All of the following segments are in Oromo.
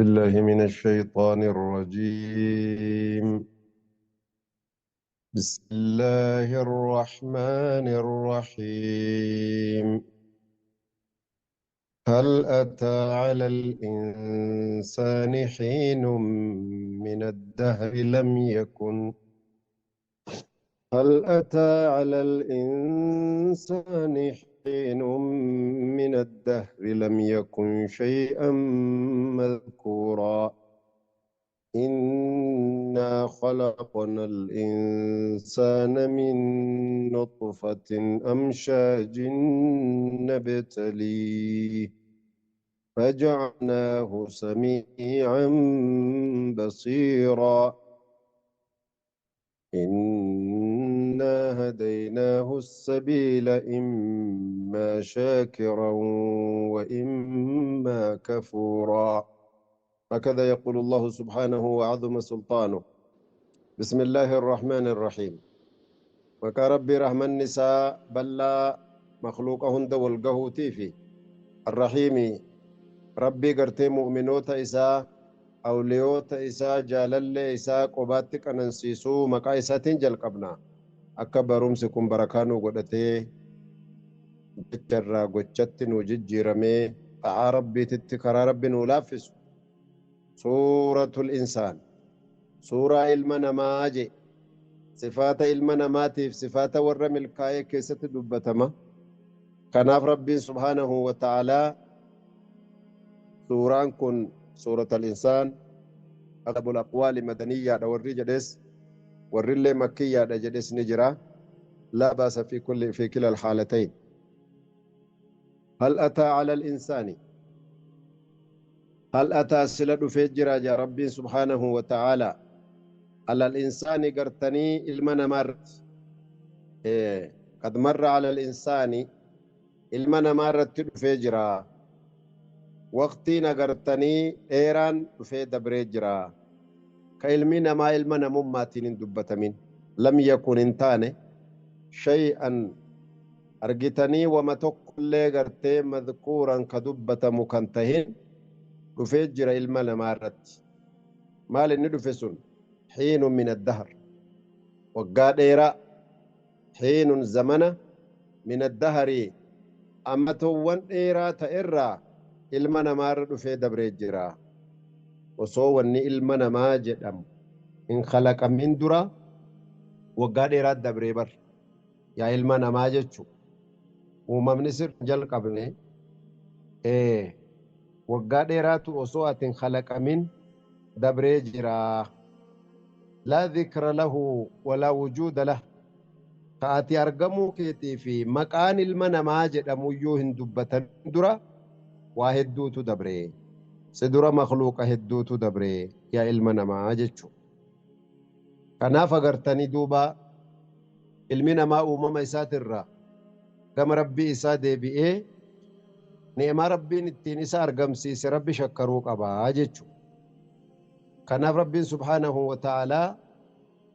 بالله من الشيطان الرجيم. بسم الله الرحمن الرحيم. هل أتى على الإنسان حين من الدهر لم يكن هل أتى على الإنسان حين من الدهر لم يكن شيئا مذكورا. إنا خلقنا الإنسان من نطفة أمشاج نبتليه فجعلناه سميعا بصيرا. إنا هديناه السبيل إما شاكرا وإما كفورا. هكذا يقول الله سبحانه وعظم سلطانه. بسم الله الرحمن الرحيم. وكرب رحمن النساء بلا مخلوقهن والقهوتي في الرحيم. ربي قرتي مؤمنوت إساء أوليوت إساء جالل إساء قباتك أنسيسو مقا إساء تنجل قبنا أكبرهم بركانو قدتي جترا قجتن وججرمي تعا ربي تتكرا ربي نولافس. سورة الإنسان سورة علم نماجي صفات علم نماتي صفات ورم الكاية كيست دبتما كناف ربي سبحانه وتعالى. سوران كن سورة الإنسان أغلب الأقوال مدنية ورّي جدس ورّي مكية جدس نجرة لا بأس في كلا الحالتين. هل أتى على الإنسان هل أتى سلد فجرا يا ربي سبحانه وتعالى على الإنسان قرتني المنا مرت قد مر على الإنسان المنا مرت فجرا وقتي نقرتني إيران في دبريجرا كإلمنا ما إلمنا مماتين دبتمين لم يكن انتاني شيئا أرجتني وما تقل قرتي مذكورا كدبة مكنتهن رفجر إلمنا مارت ما لندفسن حين من الدهر وقاد إيرا حين زمن من الدهر أما تون إيرا تإرا ilma namaarra dhufee dabree jira. Osoo wanni ilma namaa jedhamu hin kalaqamin dura waggaa dheeraa dabree bar. Yaa ilma namaa jechu uumamni sirri jalqabne waggaa dheeraatu osoo ati hin kalaqamin dabree jira. Laa dhikra lahu walaa wujuuda lah. Ka ati argamuu keetii fi maqaan ilma namaa jedhamuyyuu hin dubbatan dura waa hedduutu dabree si dura makhluuqa hedduutu dabree yaa ilma namaa jechu. Kanaaf agartanii duuba ilmi namaa uumama isaatirraa gama rabbii isaa deebi'ee ni'maa rabbiin ittiin isa argamsiise rabbi shakkaruu qabaa jechu. Kanaaf rabbiin subhaanahu wa ta'aalaa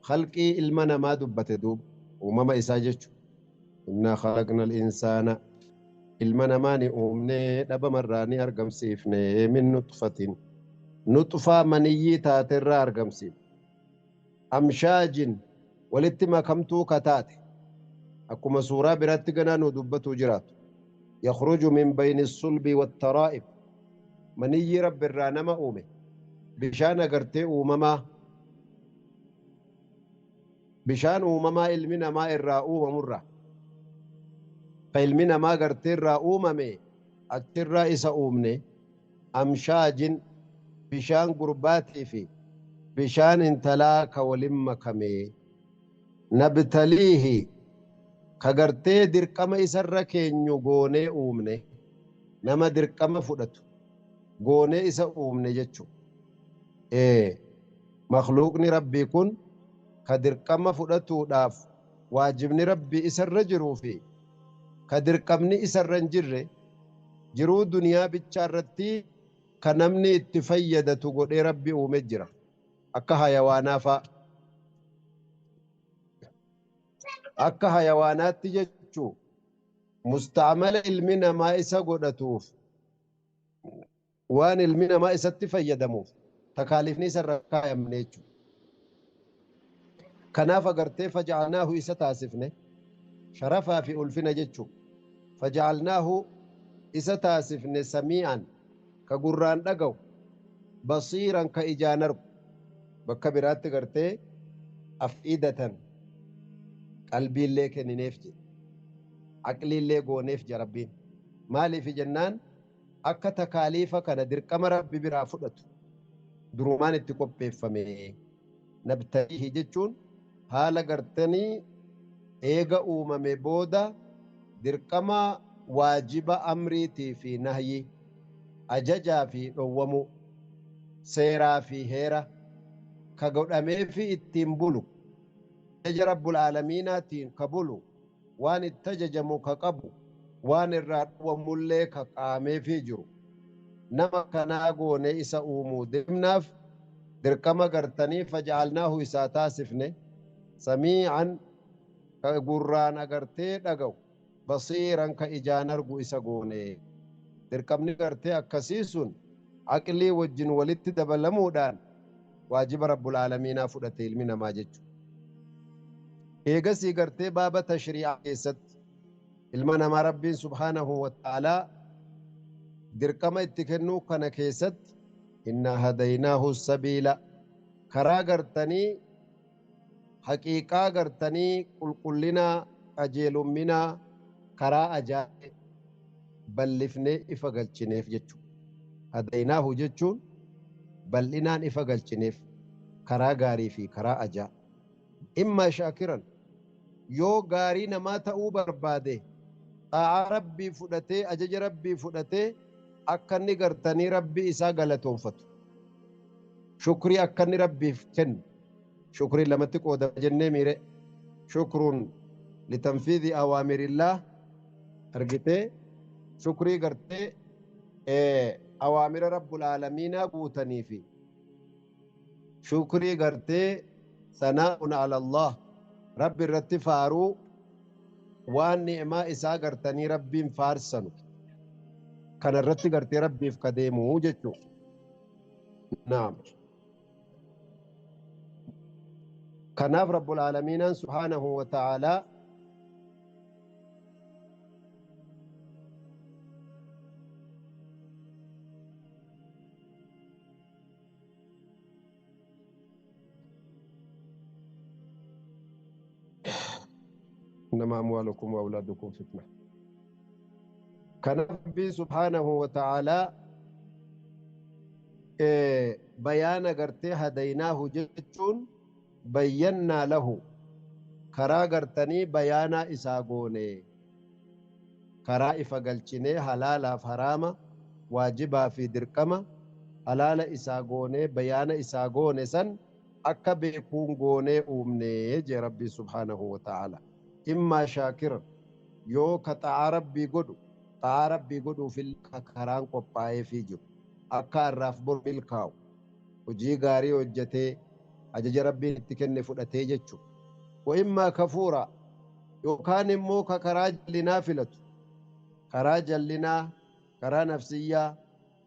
khalqii ilma namaa dubbate duuba uumama isaa jechu. Innaa khalaqna al-insaana ilma namaa ni uumnee dhabamarraa ni argamsiifne min nutfatin nutfaa maniyyii taaterraa argamsiifne amshaajin walitti makamtuu kataate akkuma suuraa biratti ganaa nu dubbatuu jiraatu yakhruju min bayni sulbi wattaraa'ib maniyyii rabbirraa nama uume bishaan agartee uumamaa bishaan uumamaa ilmi namaa irraa uumamurraa ka ilmi namaa gartee irraa uumame achirraa isa uumne amshaajin bishaan gurbaatii fi bishaan intalaa ka walin makame nabtaliihi ka gartee dirqama isarra keenyu goonee uumne nama dirqama fudhatu goonee isa uumne jechu. Makhluuqni rabbii kun ka dirqama fudhatuudhaaf waajibni rabbii isarra jiruu fi ka dirqamni isarra hin jirre jiruu duniyaa bichaa irratti ka namni itti fayyadatu godhee rabbi uume jira. Akka hayawaanaa fa'a. Akka hayawaanaatti jechuu musta'amala ilmi namaa isa godhatuuf Waan ilmi namaa isatti fayyadamuuf takaaliifni isarra kaayamne jechuudha. Kanaaf agartee faja'alnaahu isa taasifne sharafaa fi ulfina jechuudha. Faja'alnaahu isa taasifne samii'an ka gurraan dhaga'u, basiiran ka ijaan argu. Bakka biraatti gartee af'idatan qalbiillee kennineef jedhe. Aqliillee gooneef jedha Rabbiin. Maaliif jennaan akka takaaliifa kana dirqama Rabbi biraa fudhatu durumaan itti qopheeffame. Nabtaliihi jechuun haala gartanii eega uumame booda dirqama waajiba amriitii fi nahyi, ajajaa fi dhowwamuu, seeraa fi heera ka godhameefi ittiin bulu, ajaja Rabbul Aalamiinaatiin ka bulu, waan itti ajajamu ka qabu, waan irraa dhowwamullee ka qaameefii jiru. Nama kanaa goone isa uumuu deemnaaf dirqama gartanii faja'alnaahu isaa taasifne samii'an ka gurraan agartee dhaga'u, basiiran ka ijaan argu isa goone. Dirqamni gartee akkasii sun aqlii wajjin walitti dabalamuudhaan waajiba Rabbul Aalamiinaa fudhate ilmi namaa jechuudha. Eegasii gartee baaba tashrii'aa keessatti ilma namaa Rabbiin subhaanahu wa ta'aalaa dirqama itti kennuu kana keessatti innaa hadaynaahu sabiila karaa gartanii haqiiqaa gartanii qulqullinaa qajeelumminaa karaa ajaa'ibaa bal'ifnee ifa galchineef jechuudha. Hadaynaahu jechuun bal'inaan ifa galchineef karaa gaarii fi karaa ajaa. Immaa shaakiran yoo gaarii namaa ta'uu barbaade xaa'aa Rabbii fudhatee ajaja Rabbii fudhatee akka inni gartanii Rabbii isaa galatoonfatu. Shukrii akka inni Rabbiif kennu. Shukrii lamatti qoodama jennee miire. Shukruun litanfiidhi awaamirillaah argitee shukrii gartee awaamira Rabbul Aalamiinaa guutanii fi shukrii gartee sanaa'un ala Allah Rabbi irratti faaruu waan ni'maa isaa gartanii Rabbiin faarsanu kana irratti gartee Rabbiif ka deemu jechuudha. Naam. Kanaaf Rabbul Aalamiinaan subhaanahu wa ta'aalaa إنما أموالكم وأولادكم فتنة. كان ربي سبحانه وتعالى بيان غرتي هديناه جتون بينا له كرا غرتني بيانا إساغوني كرا إفقلچني حلالا فراما واجبا في درقما حلالا إساغوني بيانا إساغوني سن أكا بيكون غوني أمني جي ربي سبحانه وتعالى. إما شاكرا يو كطاعة ربي قدو طاعة ربي قدو في الكران قبعي في جو أكا الراف بر ملكاو وجي غاري وجتي أجج ربي اتكن فؤتي جتشو. وإما كفورا يو كان موكا كراج لنا فلتو كراج لنا كرا نفسية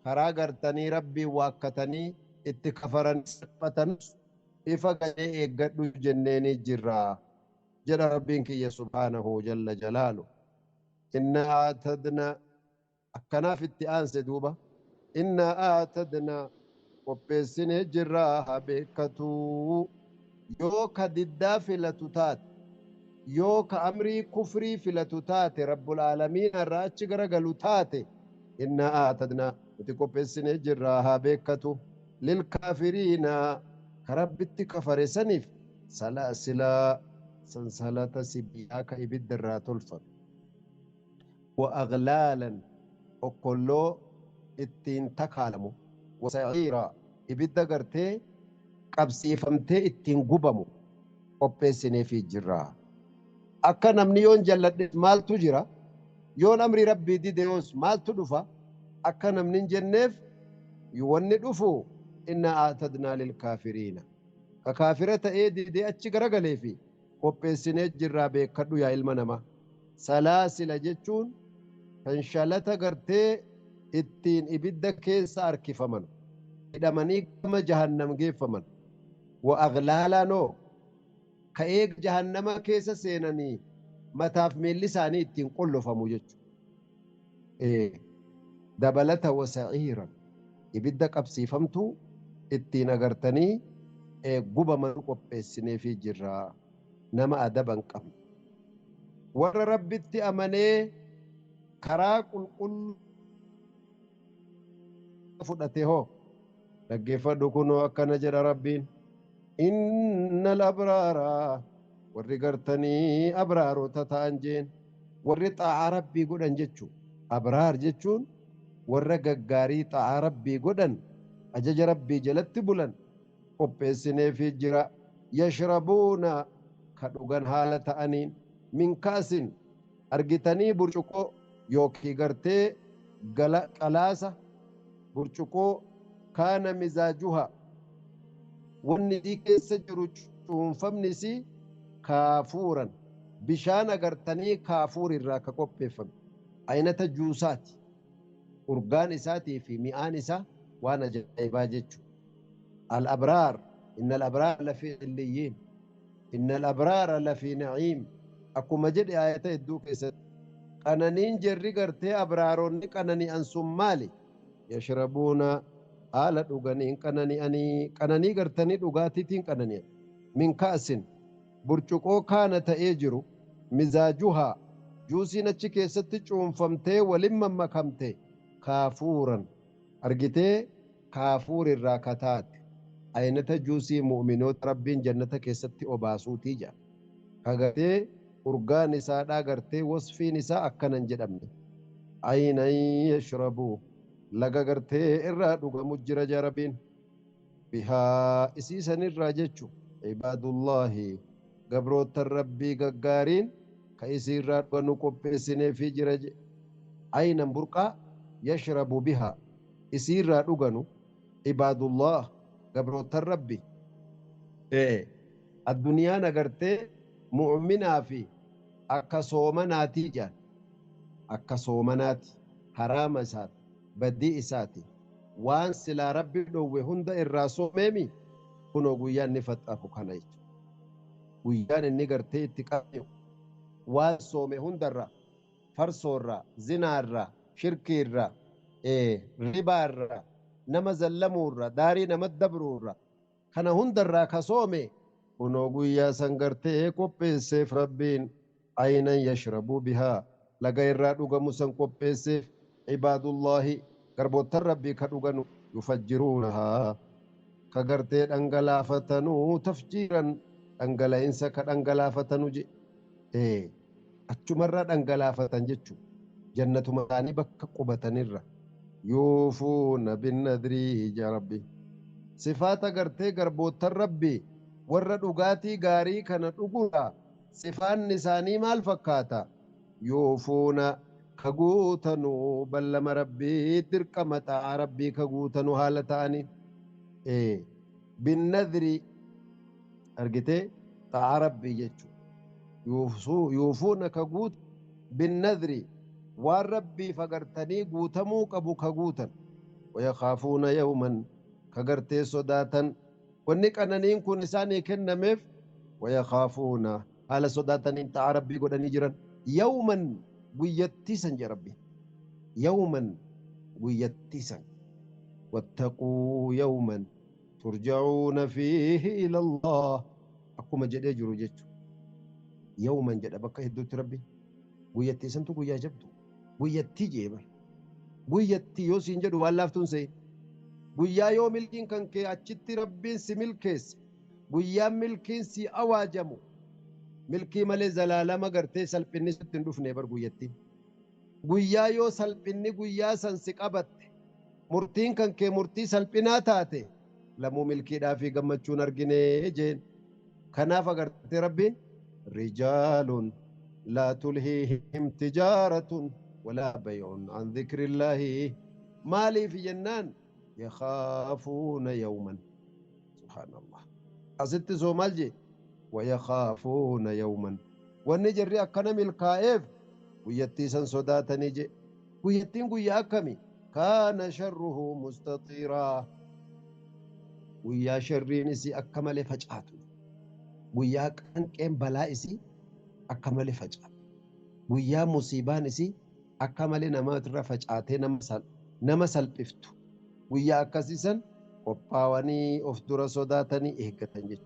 كرا غرتني ربي واكتني اتكفرن سبتن إفا قد جنيني جرا جل ربك سبحانه جل جلاله. إنا أعتدنا أكنا في التئان سدوبة إنا أعتدنا وبسنة جراها بكتو يوكا ضدا في لتتات يوكا أمري كفري في لتتات رب العالمين الراتش غرغلتات إنا أعتدنا وتكوبسنة جراها بكتو للكافرين كربت كفر سنف سلاسل سلسلة سبياك إبد الراتلفن وأغلالا وكله التين تكالمو وسعيرا إبد قرتي قبسي فمتي التين قبمو قبسني في جرا أكا نمني جلد مال تجرا يون أمري ربي دي ديوس مال تدفا أكا نمني جنف يوني دفو إنا أعتدنا للكافرين ككافرة إيدي دي أتشي في qopheessinee jirraa beekadhu yaa ilma namaa. Salaasila jechuun shanshalata gartee Ittiin ibidda keessa harkifaman. Hidhamanii gama jahannam geeffaman. Wa aghlaalanoo ka eega jahannama keessa seenanii mataaf miilli isaanii ittiin qollofamu jechuudha. Dabalata wa sa'iiran ibidda qabsiifamtuu ittiin agartanii gubaman qopheessineefii jirra. Nama adaba hin qabne. Warra Rabbitti amanee karaa qulqulluu fudhate hoo dhaggeeffadhu kunoo akkana jedha Rabbiin. Innal abraara warri gartanii abraarota ta'an jeen warri xaa'aa Rabbii godhan jechuu. Abraar jechuun warra gaggaarii xaa'aa Rabbii godhan ajaja Rabbii jalatti bulan qopheessineefii jira. Yashrabuuna ka dhugan haala ta'aniin min ka'sin argitanii burcuqoo yookiin gartee qalaasa burcuqoo kaana mizaajuha wanni isii keessa jiru cuunfamni isii kaafuuran bishaan agartanii kaafuur irraa ka qopheeffame aynata juusaati urgaan isaatii fi mi'aan isaa waan ajaa'ibaa jechuudha. Al-abraar inna al-abraar lafii illiyyiin inna al-abraara lafii na'iim akkuma jedhe ayata hedduu keessatti qananiin jerri gartee abraaronni qanani'an sun maali? Yashrabuuna haala dhuganiin qanani'anii qananii gartanii dhugaatiitiin qanani'an min ka'sin burcuqoo kaana ta'ee jiru mizaajuhaa juusiin achi keessatti cuunfamtee waliin mammakamte kaafuuran argitee kaafuur irraa kataate aynata juusii mu'minoota Rabbiin jannata keessatti obaasuutii jedha. Kagartee urgaan isaadhaa gartee wasfiin isaa akkanan jedhamne. Aynan yashrabu laga gartee irraa dhugamu jira jaa Rabbiin. Bihaa isii sanirraa jechu ibaadullaahi gabroottan Rabbii gaggaariin ka isii irraa dhuganu qopheessineefii jira je. Aynan burqaa yashrabu bihaa isii irraa dhuganu ibaadullah gabroottan Rabbi. Addunyaan agartee mu'minaa fi akka soomanaatii jedhan. Akka soomanaati haraama isaati badii isaati waan silaa Rabbi dhowwe hunda irraa soomeemi kunoo guyyaan inni faxxafu kana jechuudha. Guyyaan inni gartee itti qabu waan soome hundarraa farsoorraa zinaarraa shirkiirraa ribaarraa nama zallamuurraa daarii nama dabruurraa kana hundarraa ka soome kunoo guyyaa san gartee qopheesseef Rabbiin aynan yashrabuu bihaa laga irraa dhugamu san qopheesseef ibaadullaahi garboottan Rabbii ka dhuganu yufajjiruunahaa ka gartee dhangalaafatanuu tafjiiran dhangala'insa ka dhangalaafatanu je achumarraa dhangalaafatan jechuu jannatuma isaanii bakka qubatanirra yuufuuna binnadrii ja Rabbi sifaata gartee garboottan Rabbii warra dhugaatii gaarii kana dhugudha sifaanni isaanii maal fakkaata yuufuuna ka guutanuu ballama Rabbii dirqama xaa'aa Rabbii ka guutanuu haala ta'anii binnadri argitee xaa'aa Rabbii jechuudha. Yuufuuna ka guutu binnadri waan Rabbiif agartanii guutamuu qabu ka guutan wayakaafuuna yawman ka gartee sodaatan wanni qananiin kun isaanii kennameef wayakaafuuna haala sodaataniin xaa'aa Rabbii godhanii jiran yawman guyyattii san jedha Rabbi yawman guyyattii san wattaquu yawman turja'uuna fiihi ila Allah akkuma jedhee jiru jechuudha. Yawman jedha bakka hedduutti Rabbi guyyattii santu guyyaa jabdu guyyattii jee bar guyyattii yoo siin jedhu waan laaftuun se'in guyyaa yoo milkiin kan kee achitti Rabbiin si milkeesse guyyaan milkiin si awaajamu milkii malee zalaalama gartee salphinni sitti hin dhufne bar guyyattiin guyyaa yoo salphinni guyyaa san si qabatte murtiin kan kee murtii salphinaa taate lamuu milkiidhaa fi gammachuun arginee jeen kanaaf agartee Rabbiin rijaalun laa tulhiihim tijaaratun walaa bay'un an dhikrillaahi maaliif jennaan yakhaafuuna yawman subhaanallah asitti soo maal jee wayakaafuuna yawman wanni jarri akkana milkaa'eef guyyattii san sodaatanii je guyyattiin guyyaa akkami كان شره مستطيرا. ويا شرين إسي أكمل فجأته، ويا كان بلاء إسي أكمل فجأة، ويا مصيبان إسي أكمل نمات رفجأته نما سلبفتو، ويا أكسيسا قباواني أفدر صداتني إهكتن،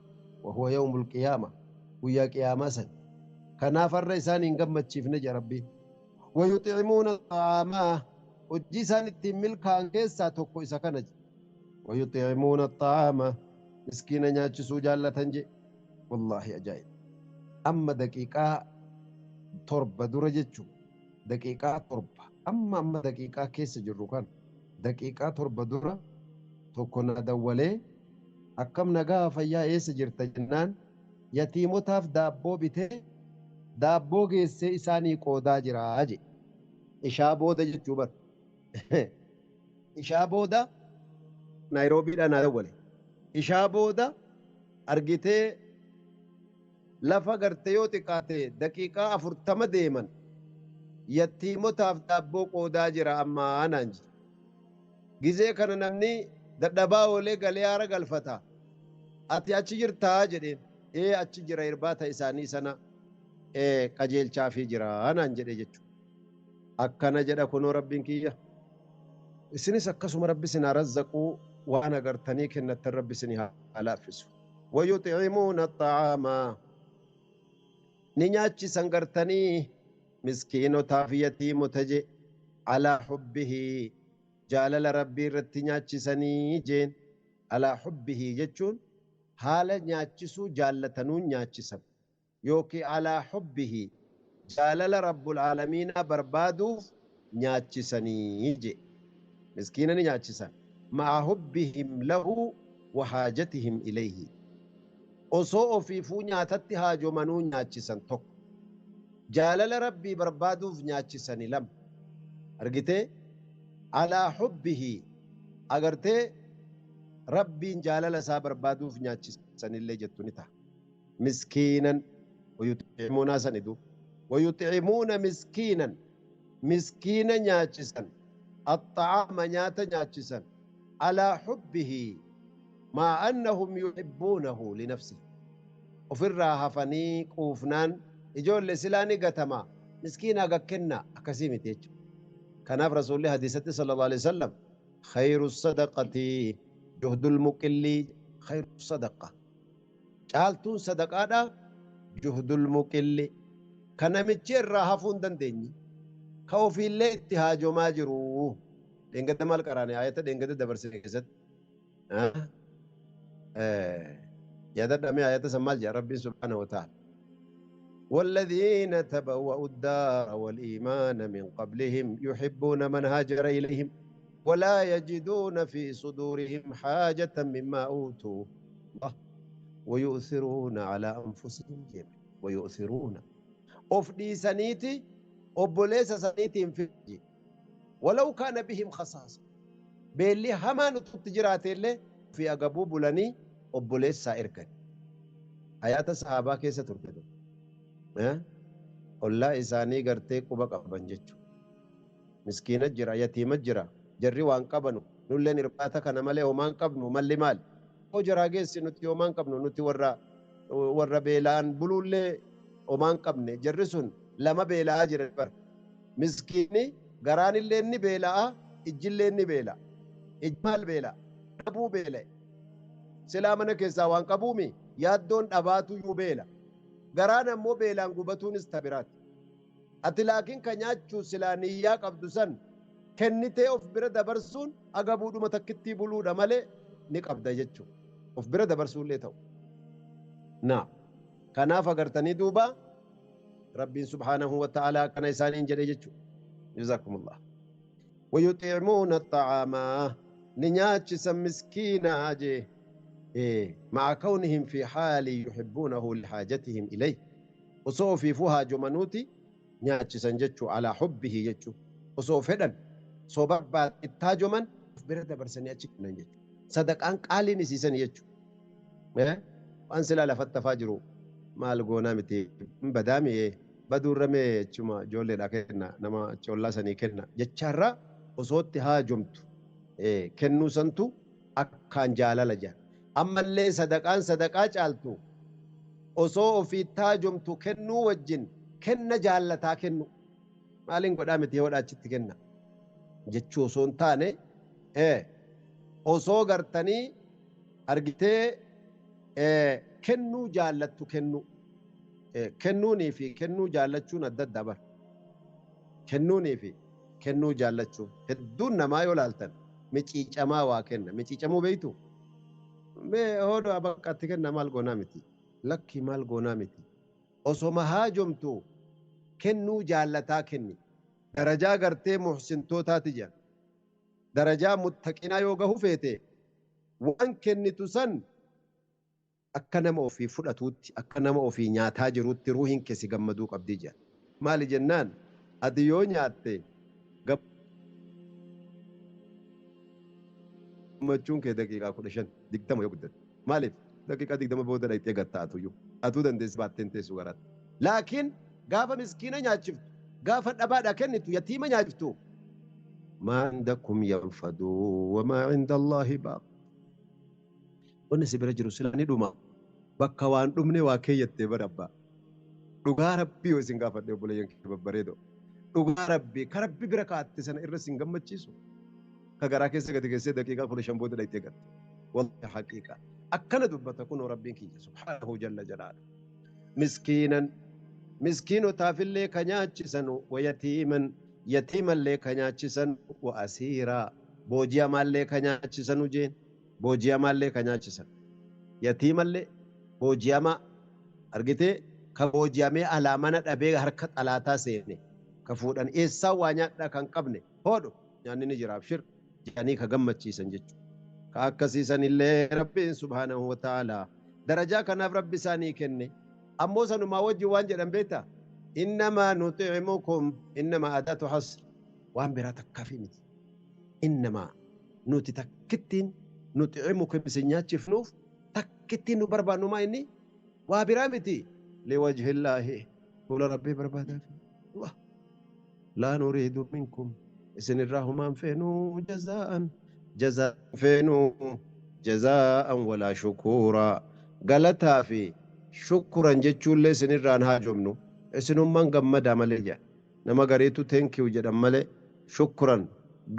وهو يوم القيامة ويا قيامة سن كناف الرئيسان إن قمت شفنا يا ربي. ويطعمون الطعام وجيسان التمل كان كيسا توكو إسا كنج. ويطعمون الطعام مسكينا نياتشسو جالة تنجي. والله أجايب. أما دقيقة تربة درجتشو دقيقة تربة أما دقيقة كيس جروكان دقيقة تربة درة توكونا دولي أكم نقا فيا إيس جرت جنان يتيموتاف دابو بيته دابو جيسي إساني قودا جراجي إشابو دا جتشوبر إشابو دا نيروبي لا ندولي إشابو دا أرجتي لفا غرتيو تكاتي دقيقة أفرتم ديمن يتيموتاف دابو قودا جرا أما أنانجي جزء كان نمني دبا ولي غليارا غلفتا أتي أتشجر تاجرين إيه أتشجر إرباتا إساني سنة إيه قجيل شافي جرا أنانجي جتشو أكنا جرا كنو ربين كيا إسني سكسم ربي سنا رزقو وأنا قرتني كنا الرب سنها على فسو. ويطعمون الطعام نياتشي سنقرتني مسكين تافيتي متجي على حبه جالل ربي رتي نياتشي سني جين على حبه جتشون حال نياتشسو جالتنون نياتشي سن يوكي على حبه جالل رب العالمين بربادو نياتشي سني جي مسكين نياتشي سن مع حبهم له وحاجتهم إليه osoo ofiifuu nyaatatti haajomanuu nyaachisan tokko jaalala rabbii barbaaduuf nyaachisani lama argitee alaa hubbihi agartee rabbiin jaalala isaa barbaaduuf nyaachisanillee jettu ni ta'a. Miskiinan wayuximuuna sanidu wayuximuuna miskiinan miskiina nyaachisan axxaama nyaata nyaachisan alaa hubbihi مع أنهم يحبونه لنفسه وفي الراحة فني قوفنان يجول لسلاني قتما مسكينة قكنا أكسيمي تيج كان رسول الله حديثة صلى الله عليه وسلم خير الصدقة جهد المقل خير الصدقة شالتون صدقة جهد المقل كان متشير راحة فندن ديني كوفي اللي اتهاجو ما جروه دينغة مال قراني آية دينغة دبرسي كست يا دمي آيات سمال يا ربي سبحانه وتعالى والذين تبوأوا الدار والإيمان من قبلهم يحبون من هاجر إليهم ولا يجدون في صدورهم حاجة مما أوتوا الله ويؤثرون على أنفسهم ويؤثرون أفدي سنيتي أبوليس سنيتي في ولو كان بهم خصاصة بيلي همان تجراتي اللي في أقبو بلاني أبوليس سائر كان حياة الصحابة كيسة تركدو الله إساني قرتي قبق أبن جتشو مسكينة جرا يتيمة جرا جري وان قبنو نولين رباتا كان مالي ومان قبنو مالي مال أو جرا جيسي نتي ومان قبنو نتي ورا بيلان بلولي ومان قبني جرسون لما بيلا جرا بر مسكيني غراني اللي ني بيلا إجلي ني بيلا إجمال بيلا أبو بيلا سلامنا كيسا وان قبومي يادون أباتو يو بيلا غرانا مو بيلان قبتون استبرات أتلاكين كنياتشو سلانياك أبدوسن كنتي أوف برد برسون أقبودو متكتي بلو دمالي نك أبدا جتشو أوف برد برسون ليتو نعم كنافة قرتني دوبا ربي سبحانه وتعالى كان إسانين جري جتشو جزاكم الله. ويطعمون الطعام نياتش مسكينة أجي إيه مع كونهم في حال يحبونه لحاجتهم إليه وصوفي فوها جمنوتي نياتش سنجتشو على حبه يجتشو وصوفي صوبر التاجمن برد برسن يجتشو نجتشو صدق أنك آلي نسيسن يجتشو وأنسلا لفت فاجرو ما لقونا متي بدامي إيه بدور رمي تشما جولي لكنا نما تشولا سني كنا جتشارا Osootti haajomtu kennuu santu akkaan jaalala jedha. Ammallee sadaqaan sadaqaa caaltu osoo ofiitti haajomtu kennuu wajjin kenna jaallataa kennu. Maaliin godhaa miti yoo achitti kenna jechuu osoo hin taane osoo gartanii argitee kennuu jaallattu kennu. Kennuunii fi kennuu jaallachuun adda adda bara. Kennuunii fi kennuu jaallachuun hedduun namaa yoo laaltan miciicamaa waa kenna. Miciicamuu beektu? Mee hoodoo baqqatti kenna maal goonaa miti? Lakki maal goonaa miti? Osoma haajomtu kennuu jaallataa kenni. Darajaa gartee muhsintootaati jedha. Darajaa muttaqinaa yoo gahu feete waan kennitu san akka nama ofii fudhatuutti akka nama ofii nyaataa jiruutti ruuhiin keessi gammaduu qabdii jedha. Maali jennaan ati yoo nyaatte gammachuun kee daqiiqaa 15 20 yoo guddate. Maaliif daqiiqaa 20 booda dhaqxee gattaatuyyuu atuu dandeessi baatteen teessu garaatti. Laakiin gaafa miskiina nyaachiftu gaafa dhabaadha kennitu yatiima nyaachiftu maa indakum yanfadu wamaa inda Allaahi baaq. Wanni si bira jiru sila ni dhuma. Bakka waan dhumne waa keeyyattee bara abbaa. Dhugaa rabbii yoo isin gaafadhe obboleeyyan kee babbareedoo. Dhugaa rabbii ka rabbi bira kaa'atte sana irra isin gammachiisu. Ka garaa keessa gadi keessee daqiiqaa 15 booda dhaqxee gatte. Wallahi haqiiqa. Akkana dubbata kunoo rabbiin kiyya subhaanahu jalla jalaalu. Miskiinan miskiinotaafillee ka nyaachisanu wayatiiman yatiimallee ka nyaachisanu wa asiiraa booji'amaallee ka nyaachisanu jeen. Booji'amaallee ka nyaachisan. Yatiimallee booji'amaa argitee ka booji'amee alaa mana dhabee harka xalaataa seene ka fuudhan eessaa waa nyaadhaa kan qabne hoodhu nyaanni ni jira abshir jedhanii ka gammachiisan jechuudha. Ka akkasiisan illee rabbiin subhaanahu wa ta'aalaa darajaa kanaaf rabbi isaanii kenne. Ammoo sanumaa wajjin waan jedhan beektaa? Innamaa nuxi'imukum innamaa adaatu hasr waan biraa takkaafi miti. Innamaa nuti takkittiin nuxi'imukum isin nyaachifnuuf takkittiin nu barbaannu maa inni waa biraa miti. Liwajhillaahi fuula rabbii barbaadaafi. Allah laa nuriidu minkum isinirraa humaan feenuu jazaa'an jazaa feenuu jazaa'an walaa shukuuraa galataa fi shukuran jechuullee isinirraan haajomnu isinummaan gammadaa malee jedha. Nama gariitu thank you jedhan malee shukuran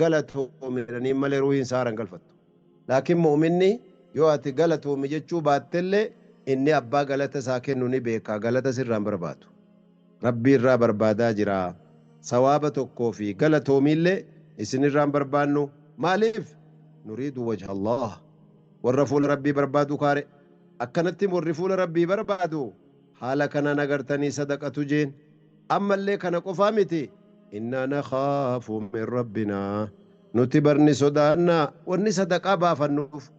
galatoomi jedhanii malee ruuhiin isaa haran galfattu. Laakiin mu'minni yoo ati galatoomi jechuu baattellee inni abbaa galata isaa kennu ni beeka galata sirraan barbaadu. Rabbii irraa barbaadaa jira. Sawaaba tokkoo fi galatoomiillee isinirraan barbaannu maaliif? Nuriidu wajha Allah. Warra fuula rabbii barbaadu kaare. Akkanatti warri fuula rabbii barbaadu haala kanaan agartanii sadaqatu jeen. Ammallee kana qofaa miti. Innaa nakhaafu min rabbinaa. Nuti barni sodaannaa wanni sadaqaa baafannuuf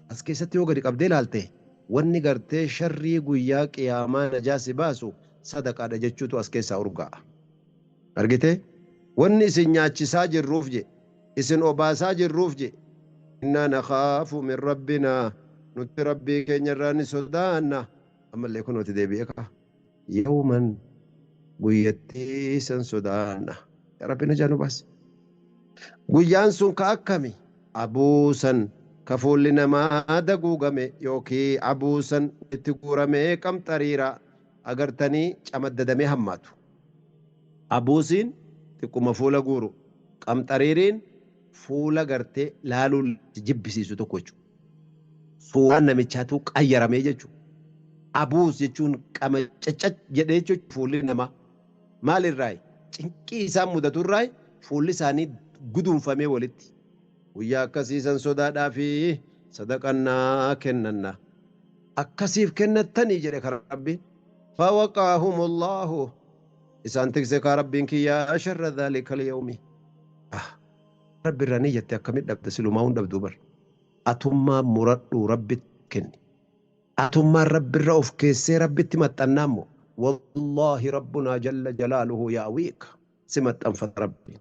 as keessatti yoo gadi qabdee ilaalte wanni gartee sharrii guyyaa qiyaamaa najaa si baasu sadaqaadha jechuutu as keessaa urgaa'a. Argitee? Wanni isin nyaachisaa jirruuf je isin obaasaa jirruuf je innaa nakhaafu min rabbinaa nuti rabbii keenya irraa ni sodaanna. Ammallee kunooti deebi'ee ka'a. Yawman guyyattii san sodaanna. Yaa Rabbi najaa nu baasi. Guyyaan sun ka akkami? Abuusan ka fuulli namaa daguugame yookiin abuusan itti guuramee qamxariira agartanii camaddadamee hammaatu. Abuusiin xiqquma fuula guuru. Qamxariiriin fuula gartee laaluun jibbisiisu tokko jechuudha. Suuraan namichaatu qayyaramee jechuudha. Abuus jechuun qama caccac jedhee jechuudha fuulli namaa. Maalirraayi? Cinqii isaan mudaturraayi fuulli isaanii guduunfamee walitti. Guyyaa akkasiisan sodaadhaa fi sadaqannaa kennanna. Akkasiif kennattanii jedhe kan rabbiin. Fawaqaahumullahu isaan tikse kaa rabbiin kiyyaa sharra dhaalika al-yawmi. Rabbi irraa ni jette akkamitti dhabde silumaa hun dhabduu bar. Atummaa muradhuu rabbitti kenni. Atummaan rabbirra of keessee rabbitti maxxannaa immoo wallaahi rabbunaa jalla jalaaluhu yaawiika si maxxanfata rabbiin.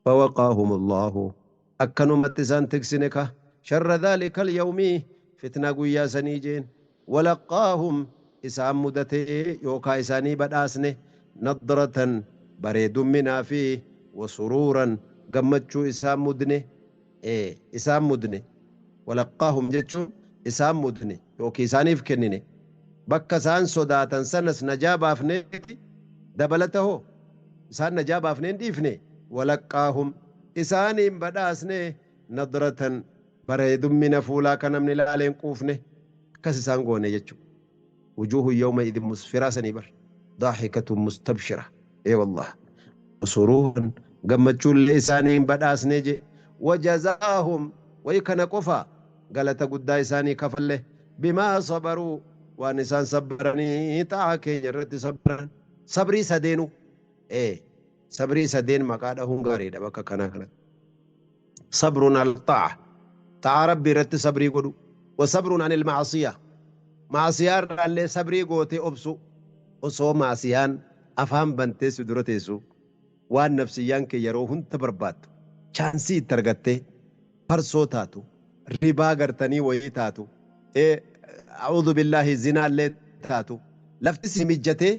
Fawaqaahumullahu akkanumatti isaan tiksine ka sharra dhaalika al-yawmi fitnaa guyyaa sanii jeen. Walaqaahum isaan mudatee yookaa isaanii badhaasne nadratan bareedumminaa fi wasuruuran Gammachuu isaan mudne, isaan mudne. Walaqqaahum jechuun isaan mudne yookiin isaaniif kennine. Bakka isaan sodaatan sanas najaa baafneeti dabalata hoo isaan najaa baafnee hin dhiifne. Walaqqaahum isaaniin badhaasne nadratan bareedummina fuulaa kan namni ilaalee hin quufne akkas isaan goone jechuudha. Wujuuhu yawma idin musfiraa sanii bar daahikatun mustabshira ee wallah suruuran gammachuullee isaaniin badhaasne je. Wajazaahum wayi kana qofa galata guddaa isaanii kafalle bimaa sabaruu waan isaan sabbaranii xa'aa keenya irratti sabbaran. Sabrii sadeenu sabrii sadeen maqaa dhahuun gaariidha bakka kanaa kanatti. Sabrun al xa'a, xa'aa rabbii irratti sabrii godhu, wa sabrun anil ma'asiya, ma'asiyaa irraallee sabrii gootee obsu. Osoo ma'asiyaan afaan bantee si dura teessu, waan nafsiyyaan kee yeroo hunda barbaaddu chaansii itti argattee farsoo taatu, ribaa gartanii wayii taatu, a'uudhu billaahi zinaallee taatu, lafti si mijjatee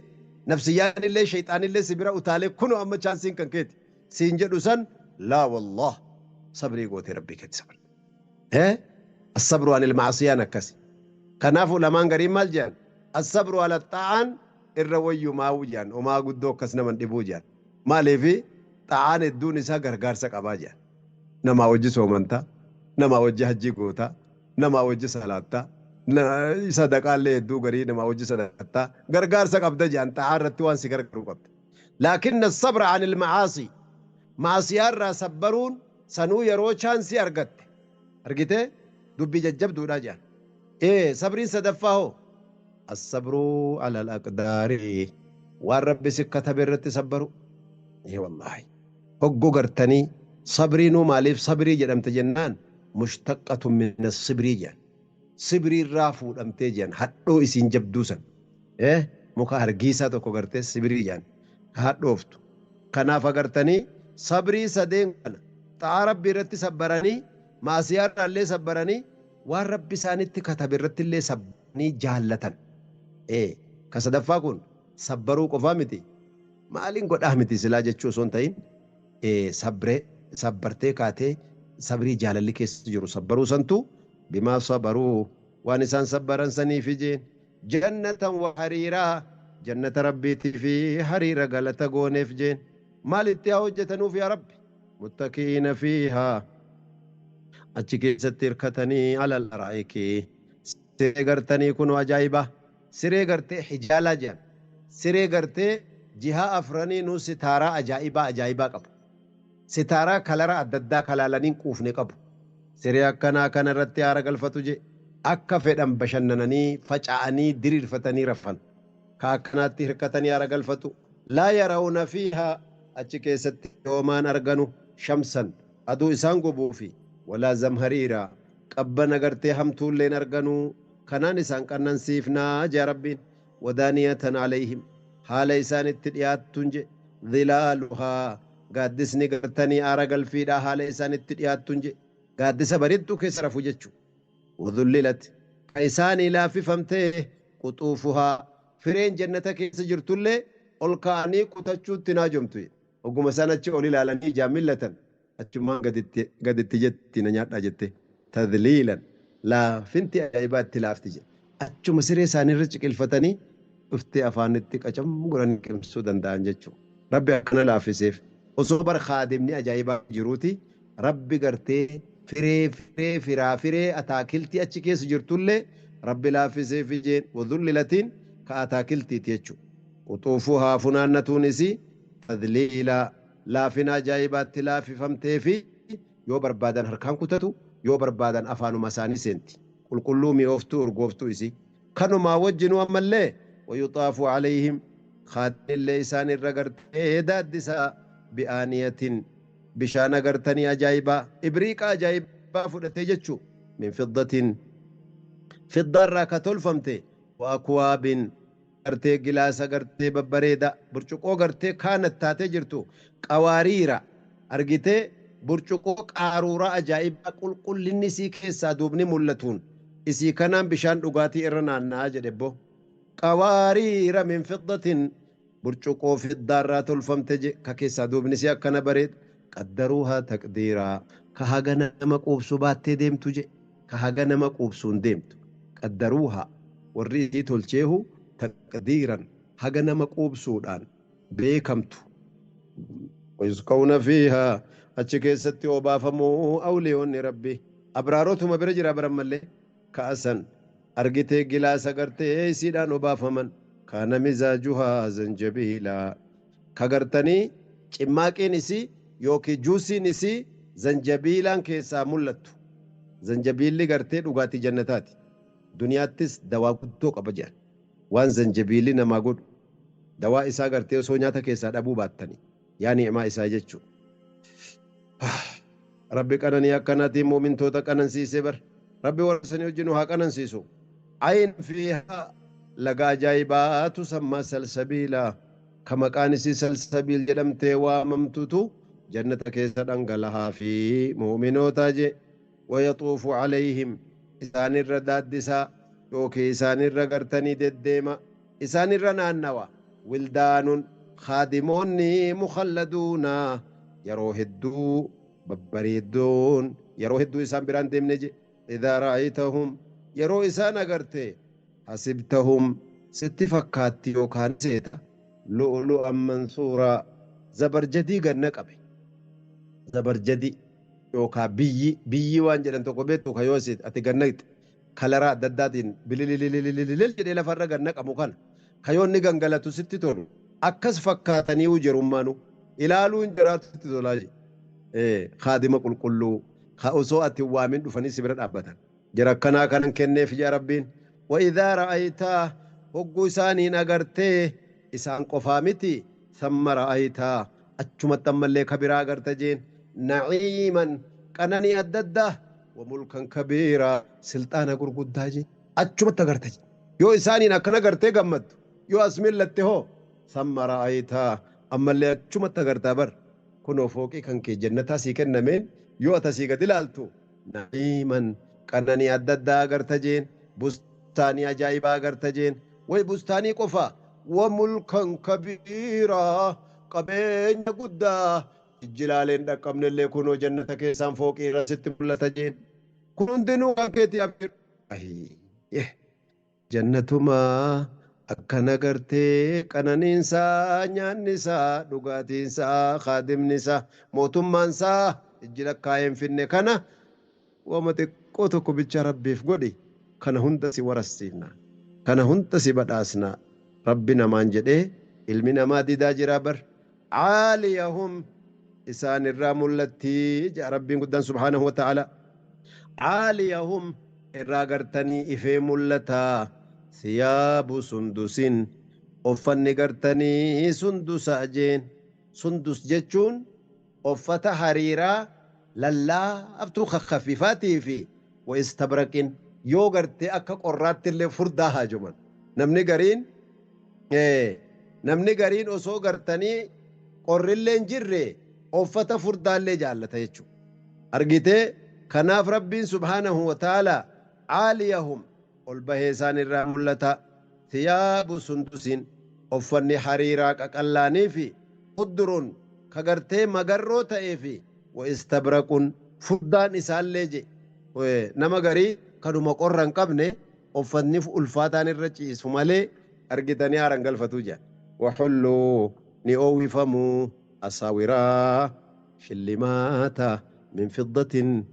nafsiyyaan illee shayxaanillee si bira utaalee kunoo amma chaansiin kan keeti siin jedhu san, laa wallah, sabrii gootee rabbii keetti sabarte. Assabru anil ma'asiyaan akkasi. Kanaafuu lamaan gariin maal jedhan? Assabru ala xa'aan irra wayyumaa jedhan, homaa guddoo akkas naman dhibuu jedhan. Maaliifi xa'aan hedduun isaa gargaarsa qabaa jedhan. Namaa wajji soomantaa, namaa wajji hajjii gootaa, namaa wajji salaattaa, sadaqaallee hedduu garii namaa wajji sadaqattaa, gargaarsa qabda jedhan, xa'aa irratti waan si gargaaru qabda. Laakinna sabra anil ma'aasii, ma'asiyaa irraa sabbaruun sanuu yeroo chaansii argatte argitee dubbii jajjabduudha jedhan. Sabriin sadaffaa hoo? Assabruu alal aqdaari, waan rabbi si katabe irratti sabbaru. Wallaahi hogguu gartanii sabriinuu maaliif sabrii jedhamte jennaan, mushtaqatu min sibrii jedhan. Sibrii irraa fuudhamtee jedhan, hadhoo isiin jabduu san. Muka hargiisaa tokko gartee sibrii jedhan hadhooftu. Kanaaf agartanii sabrii sadeen kana, xa'aa rabbii irratti sabbaranii, maasiyaa irraallee sabbaranii, waan rabbi isaanitti katabe irratti illee sabbaranii jaallatan. Ka sadaffaa kun sabbaruu qofaa miti. Maaliin godhaa miti silaa jechuu osoo hin ta'in, sabree sabbartee kaatee sabrii jaalalli keessa jiru sabbaruu santu bimaa sabaruu waan isaan sabbaran saniif jeen. Jannatan wa hariiraa, jannata rabbiitii fi hariira galata gooneef jeen. Maalitti haa hojjetanuuf yaa rabbi? Muttakiina fiihaa, achi keessatti hirkatanii, alal araa'iki, siree gartanii kunoo ajaa'iba, siree gartee hijaalaa jedhan, siree gartee jihaa afraniinuu sitaaraa ajaa'ibaa ajaa'ibaa qabu, sitaaraa kalara adda addaa kalaalaniin quufne qabu. Siree akkanaa kana irratti haara galfatu je. Akka fedhan bashannananii faca'anii diriirfatanii rafan. Ka akkanaatti hirkatanii haara galfatu. Laa yarawna fiihaa, achi keessatti hoomaan arganu, shamsan aduu isaan gubuufi, walaa zamhariira qabbana gartee hamtuulleen arganuu. Kanaan isaan qannansiifnaa jea rabbiin. Wadaaniyatan alayhim, haala isaan itti dhiyaattuun je, dhilaaluhaa, gaaddisni gartanii aara galfiidhaa haala isaan itti dhiyaattuun je, gaaddisa bareedduu keessa rafu jechu. Wadhullilat, ka isaanii laaffifamtee, quxuufuhaa, fireen jannata keessa jirtullee ol ka'anii kutachuutti naajomtu. Oguma isaan achi ol ilaalanii ijaan millatan achumaan gaditti jetti, na nyaadhaa jette. Tadliilan, laafinti ajaa'ibaa itti laafti jedhe. Achuma siree isaanii irra ciqilfatanii dhuftee afaanitti qacam godhanii qimsuu danda'an jechuudha. Rabbi akkana laaffiseef. Osoo bar kaadimni ajaa'ibaa jiruuti rabbi gartee firee firee firaa firee ataakiltii achi keessa jirtullee rabbi laaffiseef jeen. Wadhullilatiin ka ataakiltiiti jechuudha. Quxuufuhaa, funaannatuunis, tadliila, laafina ajaa'ibaatti laaffifamtee fi yoo barbaadan harkaan kutatu, yoo barbaadan afaanuma isaanii seenti. Qulqulluu mi'ooftuu urgooftuu isii. Kanumaa wajjinuu ammallee wayuxaafu alayhim, kaadinillee isaan irra gartee daaddisaa, bi'aaniyatin, bishaan agartanii ajaa'ibaa ibriiqa ajaa'ibaa fudhatee jechuu, min fiddatin, fiddaarraa ka tolfamte, wa akwaabin, gartee gilaasa gartee babbareeda, burcuqoo gartee kaanat taatee jirtu, qawaariira argitee, burcuqoo qaaruuraa ajaa'ibaa qulqullinni isii keessaa duubni mul'atuun isii kanaan bishaan dhugaatii irra naanna'aa jedhe bo. Qawaariira min fiddatin, burcuqoo fiddaarraa tolfamte je, ka keessaa duubni isii akkana bareedu. Qaddaruuhaa taqdiiraa, ka haga nama quubsu baattee deemtu je, ka haga nama quubsuun deemtu. Qaddaruuhaa, warri isii tolcheehu, taqdiiran, haga nama quubsuudhaan beekamtu. Wayusqawna fiihaa, achi keessatti obaafamuu awliyoonni Rabbi abraarotuma bira jira baran mallee ka'asan argitee gilaasa gartee isiidhaan obaafaman. Kaana mizaajuhaa zanjabiilaa, ka gartanii cimmaaqiin isii yookiin juusiin isii zanjabiilaan keessaa mul'attu. Zanjabiilli gartee dhugaatii jannataati. Duniyaattis dawaa guddoo qaba jedhan. Waan zanjabiilli namaa godhu, dawaa isaa gartee osoo nyaata keessaa dhabuu baattanii, yaa ni'imaa isaa jechuu. Rabbi qananii akkanaatiin muumintoota qanansiisee bar. Rabbi warra sanii wajjin nu haa qanansiisu. Ayin fiihaa, laga ajaa'ibaatu sammaa salsabiila, ka maqaan isii salsabiil jedhamtee waamamtutu jannata keessa dhangalahaa fi muuminootaa je. Wayaxuufu alayhim, isaanirra daaddisaa yookiin isaanirra gartanii deddeema, isaanirra naannawa, wildaanun, kaadimoonni, mukhalladuuna, yeroo hedduu babbareeddoon, yeroo hedduu isaan biraan deemne je. Idaa ra'aytahum, yeroo isaan agarte, hasibtahum, sitti fakkaatti yookaan seeta, lu'lu'an mansuuraa, zabarjadii ganna qabe. Zabarjadii yookaan biyyi biyyi waan jedhan tokko beektu, ka yoo ati gannaqxe kalaraa adda addaatiin bililililililil jedhee lafarra gannaqamu, kana ka yoo inni gangalatu sitti tolu, akkas fakkaatanii jirummaanu ilaaluun jiraatu sitti tolaa je. Kaadima qulqulluu ka osoo ati waamin dhufanii si bira dhaabbatan jira, akkanaa kanan kenneef yaa Rabbiin. Wa idaa ra'aytaa, hogguu isaaniin agartee, isaan qofaa miti, samma ra'aytaa, achumatti ammallee ka biraa agarta jeen. Naciiman, qananii adda addaa, wa mulkan kabiiraa, silxaana gurguddaa jeen achumatti agarta jeen. Yoo isaaniin akkana agartee gammaddu, yoo as millatte hoo, samma ra'aytaa, ammallee achumatti agartaa bar. Kunoo fooqii kan kee jannataa sii kennameen yoo ati asii gad ilaaltu, naciiman, qananii adda addaa agarta jeen, bustaanii ajaa'ibaa agarta jeen. Way bustaanii qofa, wa mulkan kabiiraa, qabeenya guddaa ijjilaaleen dhaqqabnellee kunoo jannata keessaan fooqii irra sitti mul'ata jeen. Kun hundinuu kan keetii, abshir. Jannatumaa akkana gartee qananiinsaa, nyaannisaa, dhugaatiinsaa, kaadimnisaa, mootummaansaa ijji lakkaa'een finne kana, wama xiqqoo tokko bicha Rabbiif godhi, kana hunda si warassiifna, kana hunda si badhaasna Rabbi namaan jedhee, ilmi namaa didaa jira bar. Caaliyahum, isaan irraa mul'attii jedha Rabbiin guddaan subhaanahu wa ta'ala. Caaliyahum, irraa gartanii ifee mul'ata, siyaabu sundusin, uffanni gartanii sundusa jeen. Sundus jechuun uffata hariiraa lallaaftuu kaffifaatii fi wa istabraqin, yoo gartee akka qorraatti illee furdaa haajoman. Namni gariin osoo gartanii qorrillee hin jirre uffata furdaallee jaallata jechuudha. Argitee, kanaaf Rabbiin subhaanahu wa ta'ala caaliyahum, ol bahee isaan irraa mul'ata, thiyaabu sundusin, uffanni hariiraa qaqallaanii fi khudrun, ka gartee magarroo ta'ee fi wa istabraqun, furdaan isaallee je. Nama garii kanuma qorra hin qabne uffatni ulfaataan irra ciisu malee argitanii haaran galfatuu jedha. Waxulluu, ni oowwifamuu, asaawiraa, shillimaata, min fiddatin,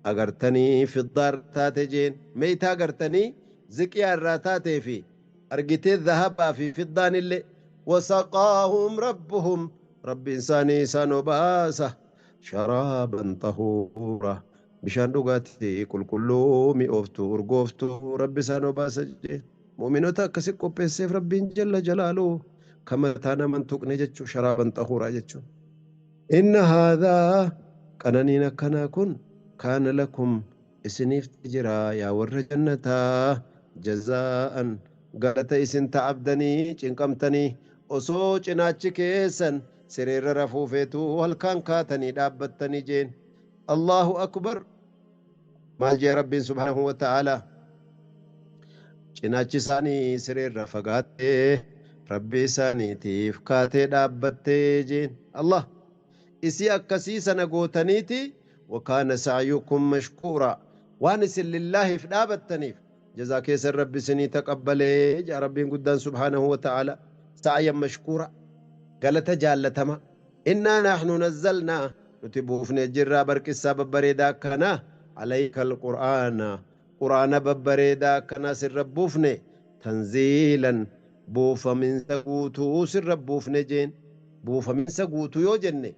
agartanii fiddaa taate jeen, meeytaa gartanii ziqiyaa irraa taatee fi argitee dhahabaa fi fiddaan illee. Wasaqaahum rabbuhum, rabbiin isaanii isaan obaasa, sharaaban xahuura, bishaan dhugaatii qulqulluu mi'ooftuu urgooftuu Rabbi isaan obaasa jeen. Mu'minoota akkasi qopheesseef Rabbiin jalla jalaaluu, kamataa naman tuqne jechuu, sharaaban xahuuraa jechuun. Inna haadhaa, qananiin akkanaa kun, kaana lakum, isiniif jira yaa warra jannataa, jazaa'an, galata isin ta'abdanii cinqamtanii, osoo cinaachi keessan sireerra rafuu feetuu halkaan kaatanii dhaabbattanii jeen. Allahu akbar! Maal jee Rabbiin subhaanahu wa ta'aalaa? Cinaachi isaanii sireerra fagaattee Rabbii isaaniitiif kaatee dhaabbattee jeen. Allah! Isii akkasii sana gootaniiti wakaana sacyukum mashkuura. Waan isin lillaahiif dhaabattaniif jazaa keessan Rabbi isinii taqabbalee jaa Rabbiin guddaan subhaanahu wa ta'aala. Sa'yan mashkuura, galata jaallatama. Innaa nahnu nazzalnaa, nuti buufnee jirraa barqissaa babbareedaa akkanaa, alayka alqur'aana, qur'aana babbareedaa akkanaa sirra buufne, tanziilan, buufaminsa guutuu sirra buufne jeen. Buufaminsa guutuu yoo jenne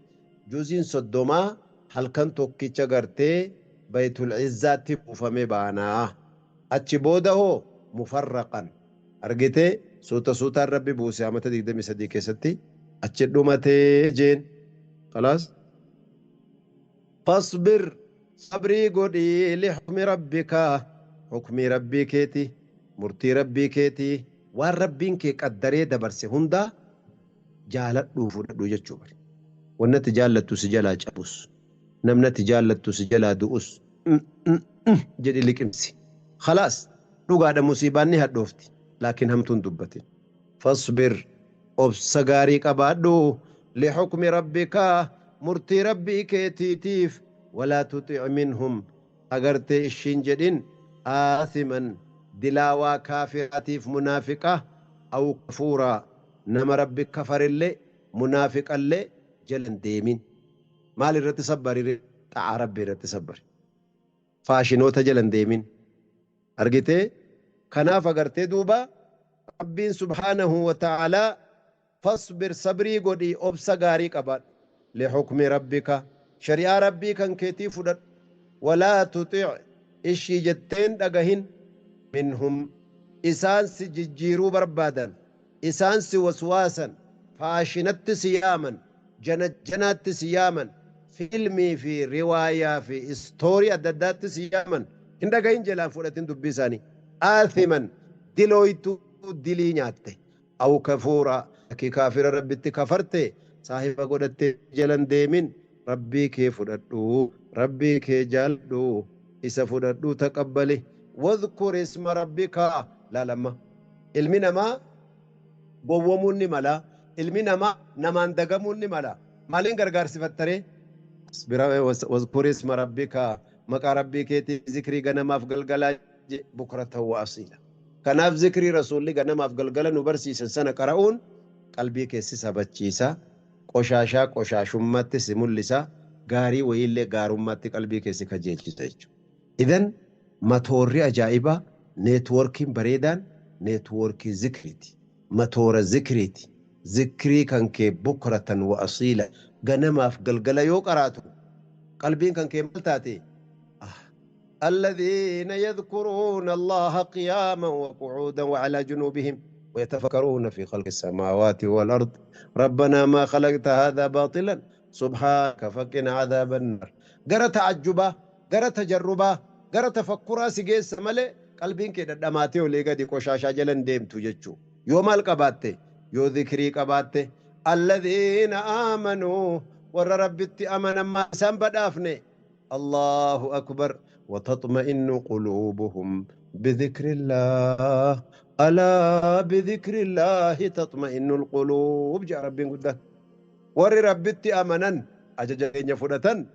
juziin 30 halkan tokkicha gartee Baytul Izzaatti buufame baanaa. Achi booda hoo mufarraqan argitee suuta suutaan Rabbi buuse amata 23 keessatti achi dhumatee jeen. Khalaas. Fasbir, sabrii godhii, lihukmi rabbika, hukmii Rabbii keeti, murtii Rabbii keeti, waan Rabbiin kee qaddaree dabarse hundaa jaaladhuu fudhadhuu jechuu bari. Wanni ati jaallattu si jalaa cabus, namni ati jaallattu si jalaa du'us jedhi liqimsi. Khalaas, dhugaadha musiibaan ni hadhoofti, laakiin hamtuun dubbatin. Fasbir, obsa gaarii qabaadhu, lihukmi rabbika, murtii Rabbii keetiitiif, walaa tuxic minhum, agartee ishiin jedhin, aathiman, dilaawaa kaafiraatiif munaafiqa, aw kafuuraa, nama Rabbi kafarillee munaafiqallee jala hin deemin. Maal irratti sabbari? Xa'aa Rabbii irratti sabbari. Faashinoota jala hin deemin. Argitee? Kanaaf agartee duuba Rabbiin subhaanahu wa ta'aalaa fasbir, sabrii godhii, obsa gaarii qabaadhu. Lihukmi rabbika, shari'aa Rabbii kan keetii fudhadhu. Walaa tuxic, ishii jetteen dhagahin, minhum, isaan si jijjiiruu barbaadan, isaan si waswaasan, faashinatti si yaaman, janajjanaatti si yaaman, fiilmii fi riwaayaa fi istoorii adda addaatti si yaaman, hin dhagahin, jalaan fudhatin dubbii isaanii. Aathiman, dilooytuu dilii nyaatte, aw kafuura, akki kaafira Rabbitti kafarte saahiba godhattee jalan deemin. Rabbii kee fudhadhu, Rabbii kee jaaladhu, isa fudhadhu, taqabbali. Wadhkur isma rabbika, laalamma ilmi namaa gowwomuun ni mala, ilmi namaa namaan dagamuun ni mala. Maaliin gargaarsifattaree? Wadhkur isma rabbika, maqaa Rabbii keetii zikrii ganamaaf galgalaa bukratan wa asiila. Kanaaf zikrii Rasuulli ganamaaf galgala nu barsiisan sana qara'uun qalbii keessi sabachiisa, qoshaashaa qoshaashummaatti si mul'isa, gaarii wayiillee gaarummaatti qalbii keessi kajeelchisa jechuudha. Idan matoorri ajaa'ibaa, neetwoorkiin bareedaan neetwoorkii zikriiti. Matoora zikriiti. Zikrii kan kee bukratan wa asiila, ganamaaf galgala yoo qaraatu qalbiin kan kee maal taate? الذين يذكرون الله قياما وقعودا وعلى جنوبهم ويتفكرون في خلق السماوات والأرض ربنا ما خلقت هذا باطلا سبحانك فقنا عذاب النار. gara ta'ajjubaa, gara tajarrubaa, gara tafakkuraa si geessa malee qalbiin kee dhadhamaatee olii gadi qoshaashaa jala hin deemtu jechuu. Yoo maal qabaatte? Yoo zikrii qabaatte. Alladhiina aamanuu, warra Rabbitti amanan maa isaan badhaafne? Allahu akbar. وتطمئن قلوبهم بذكر الله، ألا بذكر الله تطمئن القلوب جاء ربي قدام. ور ربتي أمنا أجج فدتن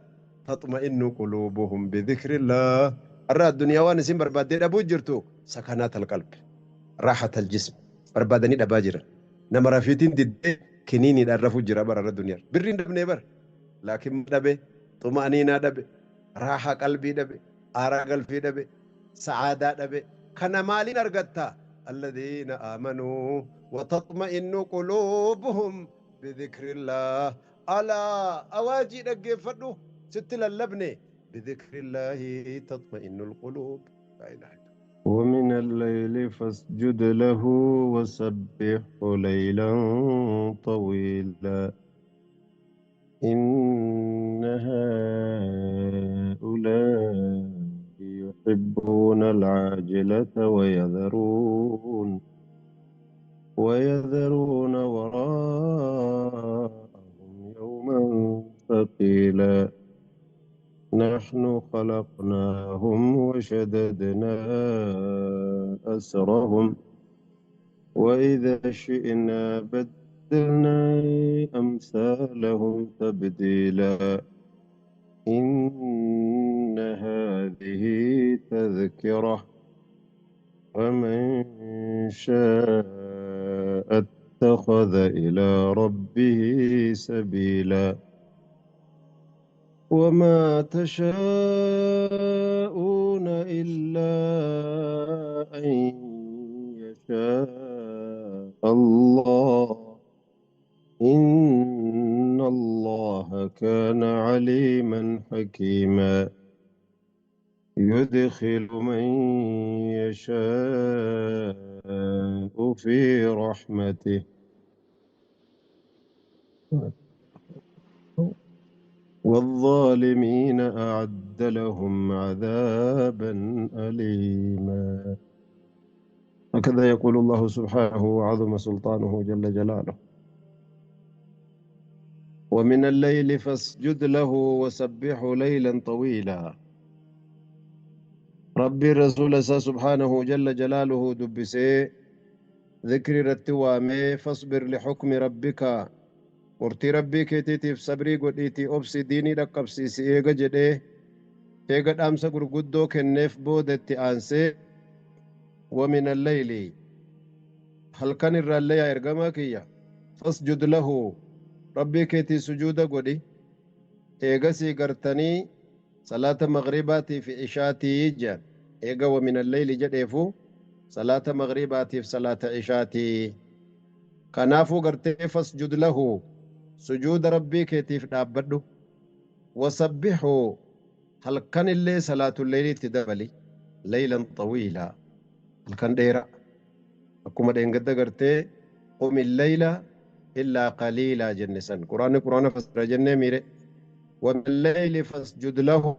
تطمئن قلوبهم بذكر الله. الرا الدنيا وان سين بربادي أبو جرتو سكنات القلب، راحة الجسم بربادني دباجر نما رفيتين دد كنيني درفو جرا بر الدنيا برين دبني بر، لكن دبي طمأنينة دبي، راحة قلبي دبي، آرا قلبي دبي، سعادة دبي. كان مالين أرغتا الذين آمنوا وتطمئن قلوبهم بذكر الله. ألا أواجي دقفدو ست اللبنة بذكر الله تطمئن القلوب. لا إله إلا الله. ومن الليل فاسجد له وسبحه ليلا طويلا. إن هؤلاء يحبون العاجلة ويذرون وراءهم يوما ثقيلا. نحن خلقناهم وشددنا أسرهم وإذا شئنا بدلنا وبدلنا أمثالهم تبديلا. إن هذه تذكرة، ومن شاء اتخذ إلى ربه سبيلا. وما تشاءون إلا أن يشاء الله، إن الله كان عليما حكيما. يدخل من يشاء في رحمته، والظالمين أعد لهم عذابا أليما. هكذا يقول الله سبحانه وعظم سلطانه جل جلاله: ومن الليل فاسجد له وسبحه ليلا طويلا. ربي الرسول سبحانه جل جلاله دبسي ذكر رتوامي: فاصبر لحكم ربك، murtii rabbii keetiitiif sabrii godhiitii obsi, diinii dhaqqabsiisi eega jedhee, eega dhaamsa gurguddoo kenneef boodetti aansee, ومن الليل halkan irraallee yaa ergamaa kiyya فاسجد له rabbii keetii sujuuda godhi. Eegasii gartanii salaata magriibaatii fi ishaatii jedhan. Eega ومن الليل jedheefu salaata magriibaatiif salaata ishaatii. Kanaafuu gartee فاسجد له sujuuda rabbii keetiif dhaabbadhu, وسبحه halkan illee salaatu leeyliitti dabali, ليلا طويلا halkan dheera. Akkuma dheengadda gartee قم الليل إلا قليلا jenne san, quraanni quraana fassara jennee miire. ومن الليل فاسجد له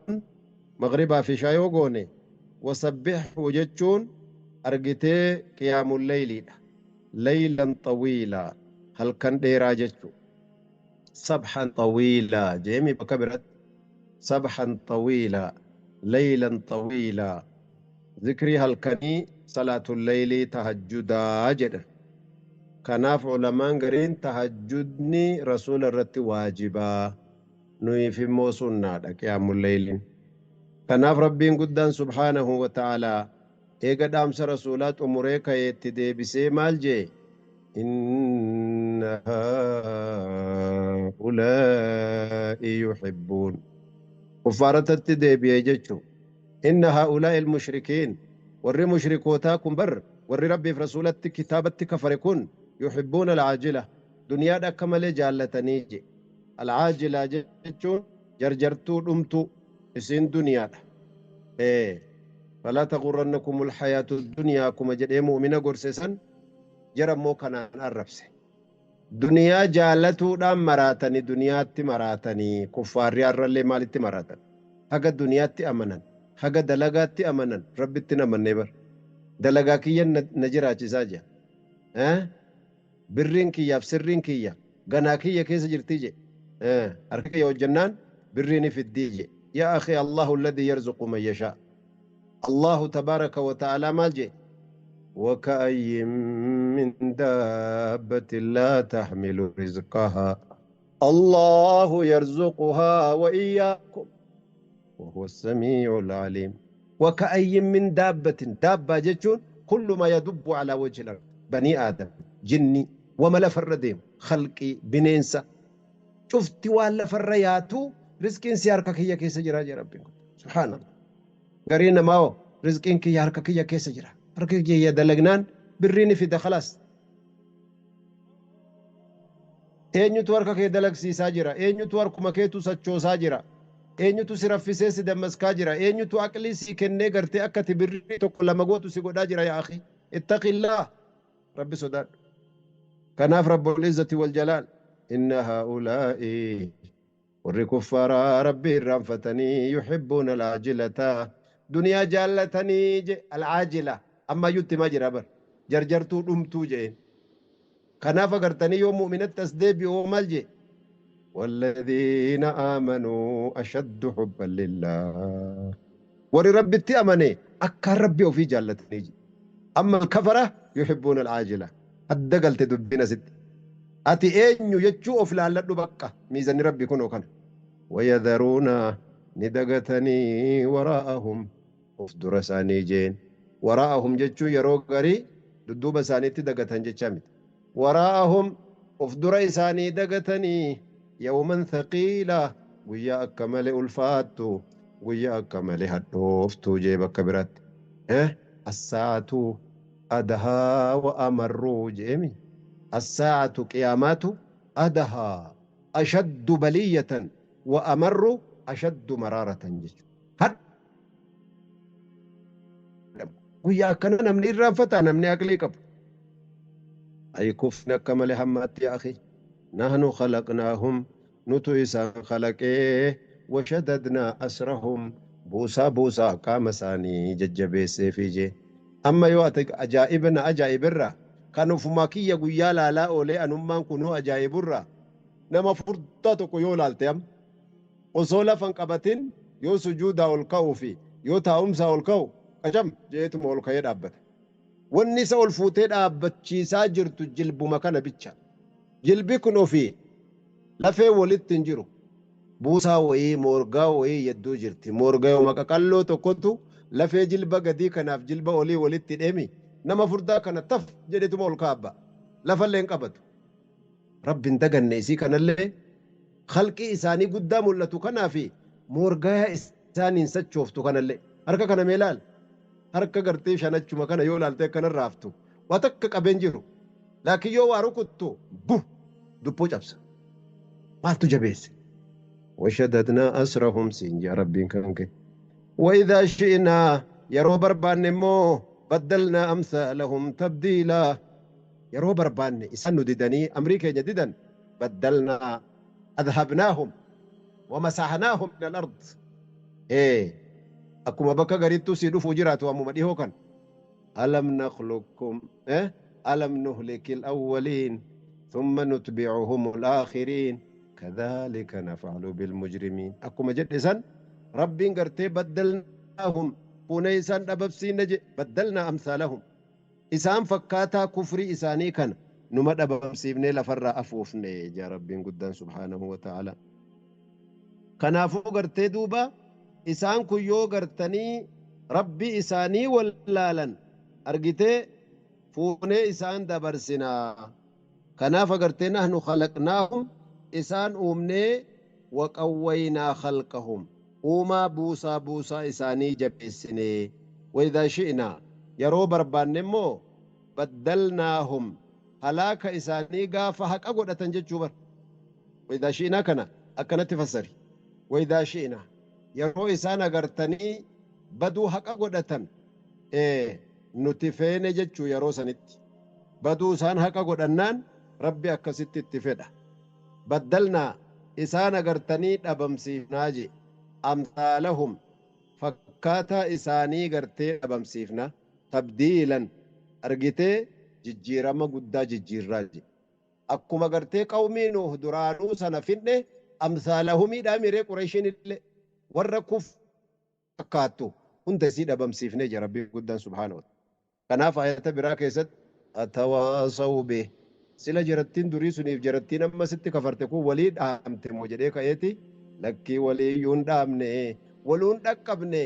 maghribaa fi ishaa yoo goone, وسبحه jechuun argitee qiyaamu leyliidha. ليلا طويلا halkan dheeraa jechuu. سبحا طويلا jeemi bakka biratti سبحا طويلا ليلا طويلا. Zikrii halkanii salaatul leylii tahajjudaa jedhan. Kanaaf ulamaan gariin tahajjudni rasuula irratti waajibaa, nuyiif immoo sunnaadha qiyaamul leyliin. Kanaaf rabbiin guddaan سبحانه وتعالى eega dhaamsa rasuulaa xumuree ka'eetti deebisee maal jee? إن هؤلاء يحبون kuffaaratatti deebi'ee jechuu. إن هؤلاء المشركين warri mushrikootaa kun bar, warri rabbiif rasuulatti kitaabatti kafare kun, يحبون العاجلة duniyaadha akka malee jaallatanii je. العاجلة jechuun jarjartuu dhumtu isiin duniyaadha. فلا تغرنكم الحياة الدنيا akkuma jedhee mu'mina gorse san, jara immoo kanaan arrabse. Duniyaa jaalatuudhaan maraatanii, duniyaatti maraatanii. Kuffaarri har'allee maalitti maraatan? Haga duniyaatti amanan, haga dalagaatti amanan, rabbitti hin amannee bar. Dalagaa kiyya na jiraachisaa jira, birriin kiyyaaf sirriin kiyya ganaa kiyya keessa jirtii je, harka kiyya hojjannaan birriin fiddii je. يا أخي، الله الذي يرزق من يشاء. الله تبارك وتعالى maal je? وكأي من دابة لا تحمل رزقها الله يرزقها وإياكم وهو السميع العليم. وكأي من دابة، دابة jechuun كل ما يدب على وجه الأرض، بني آدم، جني، وما lafarra deemu, khalqii, bineensa, cufti waan lafarra yaatu rizqiin si harka kiyya keessa jira jee rabbiin kun سبحان الله. Garii namaa hoo rizqiin kiyya harka kiyya keessa jira, harka kiyya dalagnaan birriin fida, خلاص. Eenyutu harka kee dalagsiisaa jira? Eenyutu harkuma keetu sochoosaa jira? Eenyutu si raffisee si dammaskaa jira? Eenyutu aqlii si kennee gartee akka ati birrii tokko lama gootu si godhaa jira? يا أخي، اتق الله, rabbi sodaadhu. Kanaaf رب العزة والجلال إن هؤلاء warri kuffaaraa rabbi irraanfatanii يحبون العاجلة duniyaa jaallatanii je. العاجلة ammayyutti himaa jira bar, jarjartuu dhumtuu jeen. Kanaaf agartanii yoo mu'minatti as deebi'u maal jee? والذين آمنوا أشد حبا لله warri rabbitti amane akkaan rabbi ofii jaallatanii je. أما الكفرة يحبون العاجلة. Adda galte dubbiin asitti. Ati eenyu jechuu of laalladhu bakka miizanni rabbi kunoo kana. Wayadharuuna ni dagatanii waraa'ahum of dura isaanii jeen. Waraa'ahum jechuun yeroo garii dudduuba isaaniitti dagatan jechaa miti. Waraa'ahum of dura isaanii dagatanii yawman thaqiila guyyaa akka malee ulfaattu guyyaa akka malee hadhooftu jee bakka biraatti. Assaa'atu adahaa wa amarruu jeemi. Assaa'atu qiyaamaatu adahaa ashaddu baliyyatan wa amarru ashaddu maraaratan jechuudha. Guyyaa akkana namni irraanfata namni aqlii qabu. Ay kufni akka malee hammaatti yaa akhi. Nahnu khalaqnaahum nutu isaan khalaqee washadadnaa asrahum buusaa buusaa qaama isaanii jajjabeesseefi jee. Amma yoo ati ajaa'iba na ajaa'ibirra kan ofumaa kiyya guyyaa laalaa oolee anummaan kunuu ajaa'iburra nama furdaa tokko yoo laalte amma osoo lafa hin qabatin yoo sujuudaa ol ka'uu fi yoo taa'umsaa ol ka'u qacam jeetuma ol ka'ee dhaabbata. Wanni isa ol fuutee dhaabbachiisaa jirtu jilbuma kana bicha. Jilbi kun ofii lafee walitti hin jiru. Buusaa wayii moorgaa wayii yedduu jirti. Moorgaa yooma qaqalloo tokkotu lafee jilba gadii kanaaf jilba olii walitti hidheemi nama furdaa kana taf jedhetuma ol kaabba. Lafallee hin qabatu. Rabbi hin daganne isii kanallee khalqii isaanii guddaa mul'atu kanaafi moorgaa isaaniin sachooftu kanallee. Harka kana mee laal. Harka gartee shanachuma kana yoo laalte akkana raaftu. Waa takka qabeen jiru. Laakiin yoo waa rukuttu bu dubboo cabsa. Maaltu jabeesse? Washadadnaa asrahum siin jaa rabbiin kan kee. وإذا شئنا yeroo barbaanne immoo baddalnaa amsaalahum tabdiilaa yeroo barbaanne isaan nu didanii amrii keenya didan baddalnaa adhabnaahum wamasaxnaahum min al-ard. Akkuma bakka gariittuu sii dhufuu jiraatu ammuma dhihoo kan. Alam nakhluqkum alam nuhliki al-awwaliin thumma nutbi'uhum al-aakhiriin kadhalika naf'alu bil-mujrimiin. Akkuma jedhe san rabbiin gartee baddalnaahum fuunee isaan dhabamsiisna je baddalnaa amsaalahum isaan fakkaataa kufrii isaanii kana numa dhabamsiifnee lafarraa afuufne jaa rabbiin guddaan subhaanahu wa ta'ala. Kanaafuu gartee duuba isaan kun yoo gartanii rabbii isaanii wallaalan argitee fuunee isaan dabarsinaa. Kanaaf agartee nahnu khalaqnaahum isaan uumnee waqawwaynaa khalqahum uumaa buusaa buusaa isaanii jabeessinee. Wayidhaa shi'naa yeroo barbaanne immoo baddalnaahum halaaka isaanii gaafa haqa godhatan jechuu bar. Wayidhaa shi'naa kana akkanatti fassari. Wayidhaa shi'naa yeroo isaan agartanii baduu haqa godhatan nuti feene jechuu yeroo sanitti. Baduu isaan haqa godhannaan rabbi akkasitti itti fedha. Baddalnaa isaan agartanii dhabamsiifnaa je. Amsaalahum fakkaataa isaanii gartee dhabamsiifna. Tabdiilan argitee jijjiirama guddaa jijjiirraa je. Akkuma gartee qawmii Nuuh duraanuu sana finne amsaalahumiidhaa miree Qureeshiin illee warra kuf fakkaattu hunda isii dhabamsiifnee jira rabbi guddaan subhaanahu wa ta'ala. Kanaaf ayata biraa keessatti atawaasaw bih sila jarattiin durii suniif jarattiin amma sitti kafarte kun walii dhaamte moo jedhee ka'eeti lakkii waliiyyuu hin dhaamne waluun dhaqqabne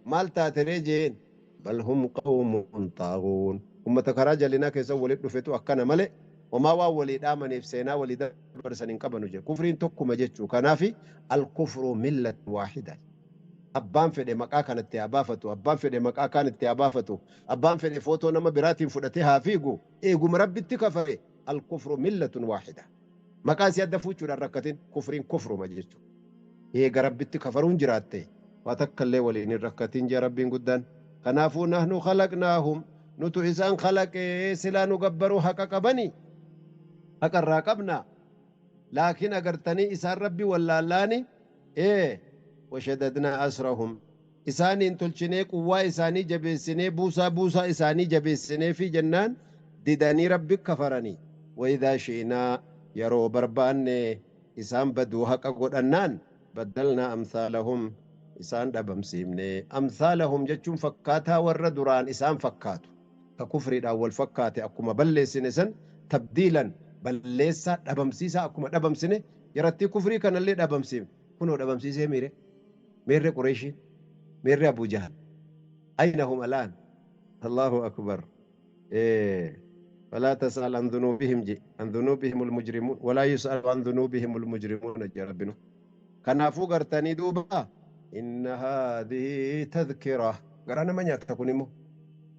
maal taateree jeen bal hum qawmun xaaguun ummata karaa jallinaa keessa walitti dhufetu akkana malee homaa waan walii dhaamaniif seenaa walii dabarsan hin qabanu jedhe. Kufriin tokkuma jechuu. Kanaaf al-kufru millat waahida. Abbaan fedhe maqaa kanatti haa baafatu, abbaan fedhe maqaa kaan itti haa baafatu, abbaan fedhe footoo nama biraatiin fudhatee haa fiigu, eeguma rabbitti kafare al-kufru millatun waahida. Maqaa isii adda fuuchuudhaan rakkatin kufriin kufruma jechuudha. Eega rabbitti kafaruun jiraatte waa takka illee waliin hin rakkatin jee rabbiin guddaan. Kanaafuu nahnu khalaqnaahum nutu isaan khalaqee silaa nu gabbaruu haqa qabani. Haqa irraa qabna. Laakiin agartanii isaan rabbi wallaallaani washadadnaa asrahum isaaniin tolchinee quwwaa isaanii jabeessinee buusaa buusaa isaanii jabeessinee fi jennaan didanii rabbi kafaranii. Wayidhaa shi'inaa yeroo barbaanne isaan baduu haqa godhannaan baddalnaa amsaalahum isaan dhabamsiifne. Amsaalahum jechuun fakkaataa warra duraan isaan fakkaatu. Ka kufriidhaan wal fakkaate akkuma balleessine san tabdiilan Balleessaa dhabamsiisaa akkuma dhabamsine jarattii kufrii kanallee dhabamsiifne. Kunoo dhabamsiisee miire. Meerre Qureeshiin, meerre Abuu Jahal. Ayna hum alaan? Allahu akbar. فلا تسأل عن ذنوبهم جي عن ذنوبهم المجرمون ولا يسأل عن ذنوبهم المجرمون جي ربنا. كنافو غرتني دوبا إن هذه تذكرة. قرانا من يتكوني